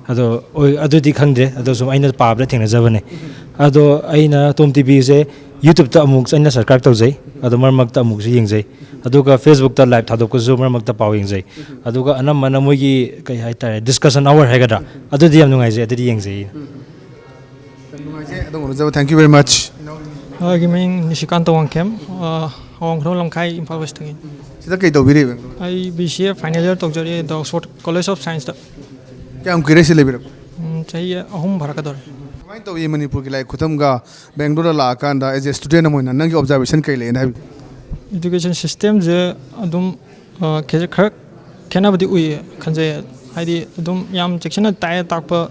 ꯑꯗꯣ ꯑꯣꯏ-, ꯑꯗꯨꯗꯤ ꯈꯪꯗ꯭ꯔꯦ, ꯑꯗꯣ ꯁꯨꯝ ꯑꯩꯅ ꯄꯥꯕꯗ ꯊꯦꯡꯅꯖꯕꯅꯦ꯫ ꯑꯗꯣ ꯑꯩꯅ ꯇꯣꯝ ꯇꯤ ꯚꯤꯁꯦ ꯌꯨꯇ꯭ꯌꯨꯕꯇ ꯑꯃꯨꯛ ꯑꯩꯅ ꯁꯕꯁꯀ꯭ꯔꯥꯏꯕ ꯇꯧꯖꯩ, ꯑꯗꯣ ꯃꯔꯛ ꯃꯔꯛꯇ ꯑꯃꯨꯛꯁꯨ ꯌꯦꯡꯖꯩ꯫ ꯑꯗꯨꯒ ꯐꯦꯁꯕꯨꯛꯇ ꯂꯥꯏꯚ ꯊꯥꯗꯣꯛꯄꯁꯨ ꯃꯔꯛ ꯃꯔꯛꯇ ꯄꯥꯎ ꯌꯦꯡꯖꯩ꯫ ꯑꯗꯨꯒ ꯑꯅꯝꯕꯅ ꯃꯣꯏꯒꯤ ꯀꯩ ꯍꯥꯏꯇꯥꯔꯦ, ꯗꯤꯁꯀꯁꯟ ꯑꯋꯥꯔ ꯍꯥꯏꯒꯗ꯭ꯔꯥ, ꯑꯗꯨꯗꯤ ꯌꯥꯝ ꯅꯨꯡꯉꯥꯏꯖꯩ, ꯑꯗꯨꯗꯤ ꯌꯦꯡꯖꯩ꯫ ꯌꯥꯝ ꯅꯨꯡꯉꯥꯏꯖꯩ, ꯑꯗꯣꯝ ꯎꯅꯖꯕ꯫ Thank you very much. ꯑꯩꯒꯤ ꯃꯤꯡ ꯅꯤꯁꯤꯀꯥꯟꯇ ꯋꯥꯡꯈꯦꯝ, ꯑ, ꯑꯋꯥꯡ ꯈꯨꯅꯧ ꯂꯝꯈꯥꯏ, ꯏꯝꯐꯥꯜ ꯋꯦꯁꯇꯒꯤ꯫ ꯁꯤꯗ ꯀꯩ ꯇꯧꯕꯤꯔꯤꯕ? ꯑꯩ B C A final year ꯇꯧꯖꯔꯤ, The Oxford College of Scienceꯇ꯫ ꯀꯌꯥꯝ ꯀꯨꯏꯔꯦ ꯁꯤ ꯂꯩꯕꯤꯔꯛꯄ? ꯎꯝ, ꯆꯍꯤ ꯑꯍꯨꯝ ꯐꯥꯔꯛꯀꯗꯧꯔꯦ꯫ ꯀꯃꯥꯏꯅ ꯇꯧꯏ ꯃꯅꯤꯄꯨꯔꯒꯤ ꯂꯥꯏꯔꯤꯛ ꯈꯨꯇꯝꯒ ꯕꯦꯡꯒ꯭ꯂꯣꯔꯗ ꯂꯥꯛꯑꯀꯥꯟꯗ, as a student ꯑꯃ ꯑꯣꯏꯅ ꯅꯪꯒꯤ observation ꯀꯩ ꯂꯩꯅ ꯍꯥꯏꯕꯤꯌꯨ? Education systemꯁꯦ ꯑꯗꯨꯝ, ꯑ, ꯈꯦ-, ꯈꯔ ꯈꯦꯠꯅꯕꯗꯤ ꯎꯏꯌꯦ ꯈꯟꯖꯩ꯫ ꯍꯥꯏꯗꯤ ꯑꯗꯨꯝ ꯌꯥꯝ ꯆꯦꯛꯁꯤꯟꯅ ꯇꯥꯛꯑꯦ ꯇꯥꯛꯄ,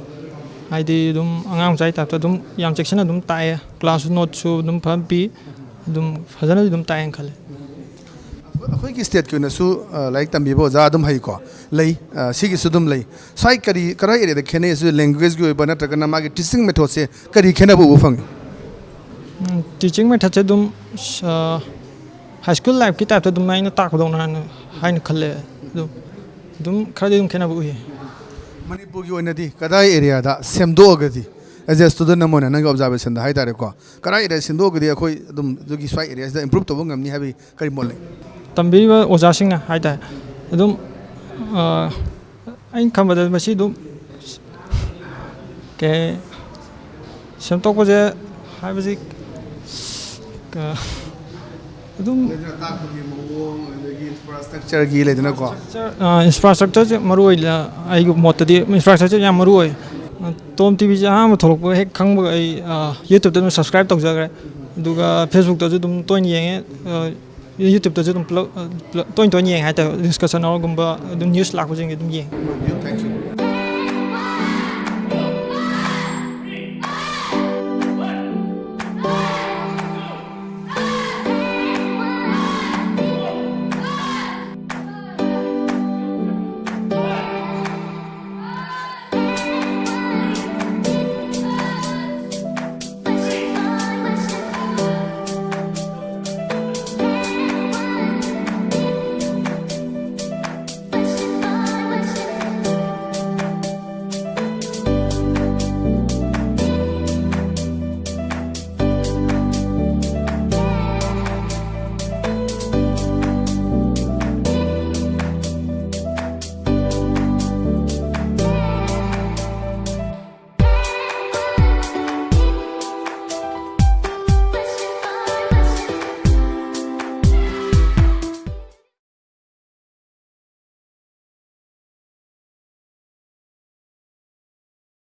ꯍꯥꯏꯗꯤ ꯑꯗꯨꯝ ꯑꯉꯥꯡ ꯃꯆꯥꯒꯤ typeꯇ ꯑꯗꯨꯝ ꯌꯥꯝ ꯆꯦꯛꯁꯤꯟꯅ ꯑꯗꯨꯝ ꯇꯥꯛꯑꯦ꯫ Class noteꯁꯨ ꯑꯗꯨꯝ ꯐꯖꯅ ꯄꯤ, ꯑꯗꯨꯝ ꯐꯖꯅꯗꯤ ꯑꯗꯨꯝ ꯇꯥꯛꯑꯦꯅ ꯈꯜꯂꯦ꯫ ꯑꯩꯈꯣꯏꯒꯤ stateꯀꯤ ꯑꯣꯏꯅꯁꯨ, ꯑ, ꯂꯥꯏꯔꯤꯛ ꯇꯝꯕꯤꯕ ꯑꯣꯖꯥ ꯑꯗꯨꯝ ꯍꯩꯀꯣ, ꯂꯩ, ꯑ, ꯁꯤꯒꯤꯁꯨ ꯑꯗꯨꯝ ꯂꯩ꯫ ꯁ꯭ꯋꯥꯏ ꯀꯔꯤ, ꯀꯔꯥꯏ areaꯗ ꯈꯦꯠꯅꯩ? ꯁꯤ languageꯀꯤ ꯑꯣꯏꯕ ꯅꯠꯇ꯭ꯔꯒꯅ ꯃꯥꯒꯤ teaching methodꯁꯦ ꯀꯔꯤ ꯈꯦꯠꯅꯕ ꯎꯕ ꯐꯪꯉꯤ? ꯎꯝ, teaching methodꯁꯦ ꯑꯗꯨꯝ, ꯑ, high school lifeꯀꯤ typeꯇ ꯑꯗꯨꯝ ꯑꯩꯅ ꯇꯥꯛꯄꯗꯧꯅ ꯍꯥꯏꯅ, ꯍꯥꯏꯅ ꯈꯜꯂꯦ꯫ ꯑꯗꯨꯝ, ꯑꯗꯨꯝ ꯈꯔꯗꯤ ꯑꯗꯨꯝ ꯈꯦꯠꯅꯕ ꯎꯏ꯫ ꯃꯅꯤꯄꯨꯔꯒꯤ ꯑꯣꯏꯅꯗꯤ ꯀꯗꯥꯏ areaꯗ ꯁꯦꯝꯗꯣꯛꯑꯒꯗꯤ, as a student ꯑꯃ ꯑꯣꯏꯅ ꯅꯪꯒꯤ observationꯗ ꯍꯥꯏ ꯇꯥꯔꯦꯀꯣ, ꯀꯗꯥꯏ area ꯁꯦꯝꯗꯣꯛꯑꯒꯗꯤ ꯑꯩꯈꯣꯏ ꯑꯗꯨꯝ ꯑꯗꯨꯒꯤ ꯁ꯭ꯋꯥꯏ areaꯁꯤꯗ improve ꯇꯧꯕ ꯉꯝꯅꯤ ꯍꯥꯏꯕꯒꯤ ꯀꯔꯤ ꯃꯣꯠ ꯂꯩ? ꯇꯝꯕꯤꯔꯤꯕ ꯑꯣꯖꯥꯁꯤꯡꯅ ꯍꯥꯏ ꯇꯥꯔꯦ, ꯑꯗꯨꯝ, ꯑ, ꯑꯩꯅ ꯈꯟꯕꯗ ꯃꯁꯤ ꯑꯗꯨꯝ ꯀꯩ ꯁꯦꯝꯗꯣꯛꯄꯁꯦ ꯍꯥꯏꯕꯁꯤ, ꯀ-, ꯑꯗꯨꯝ ꯇꯥꯛꯄꯒꯤ ꯃꯑꯣꯡ, ꯑꯗꯒꯤ infrastructureꯒꯤ ꯂꯩꯗꯅꯀꯣ꯫ ꯑ, infrastructureꯁꯦ ꯃꯔꯨ ꯑꯣꯏꯅ ꯑꯩꯒꯤ ꯃꯣꯠꯇꯗꯤ infrastructure ꯌꯥꯝ ꯃꯔꯨ ꯑꯣꯏ꯫ ꯑ, ꯇꯣꯝ TVꯁꯦ ꯑꯍꯥꯟꯕ ꯊꯣꯛꯂꯛꯄ ꯍꯦꯛ ꯈꯪꯕꯒ ꯑꯩ, ꯑ, YouTubeꯇ ꯑꯗꯨꯝ subscribe ꯇꯧꯖꯈ꯭ꯔꯦ꯫ ꯑꯗꯨꯒ Facebookꯇꯁꯨ ꯑꯗꯨꯝ ꯇꯣꯏꯅ ꯌꯦꯡꯉꯦ꯫ ꯑ, YouTubeꯇꯁꯨ ꯑꯗꯨꯝ ꯄꯨꯂꯞ, ꯑ, ꯄꯨꯂꯞ ꯇꯣꯏꯅ ꯇꯣꯏꯅ ꯌꯦꯡꯉꯦ ꯍꯥꯏꯇꯥꯔꯦ꯫ Discussion hourꯒꯨꯝꯕ ꯑꯗꯨꯝ news ꯂꯥꯛꯄꯁꯤꯡꯁꯦ ꯑꯗꯨꯝ ꯌꯦꯡꯉꯦ꯫ Thank you.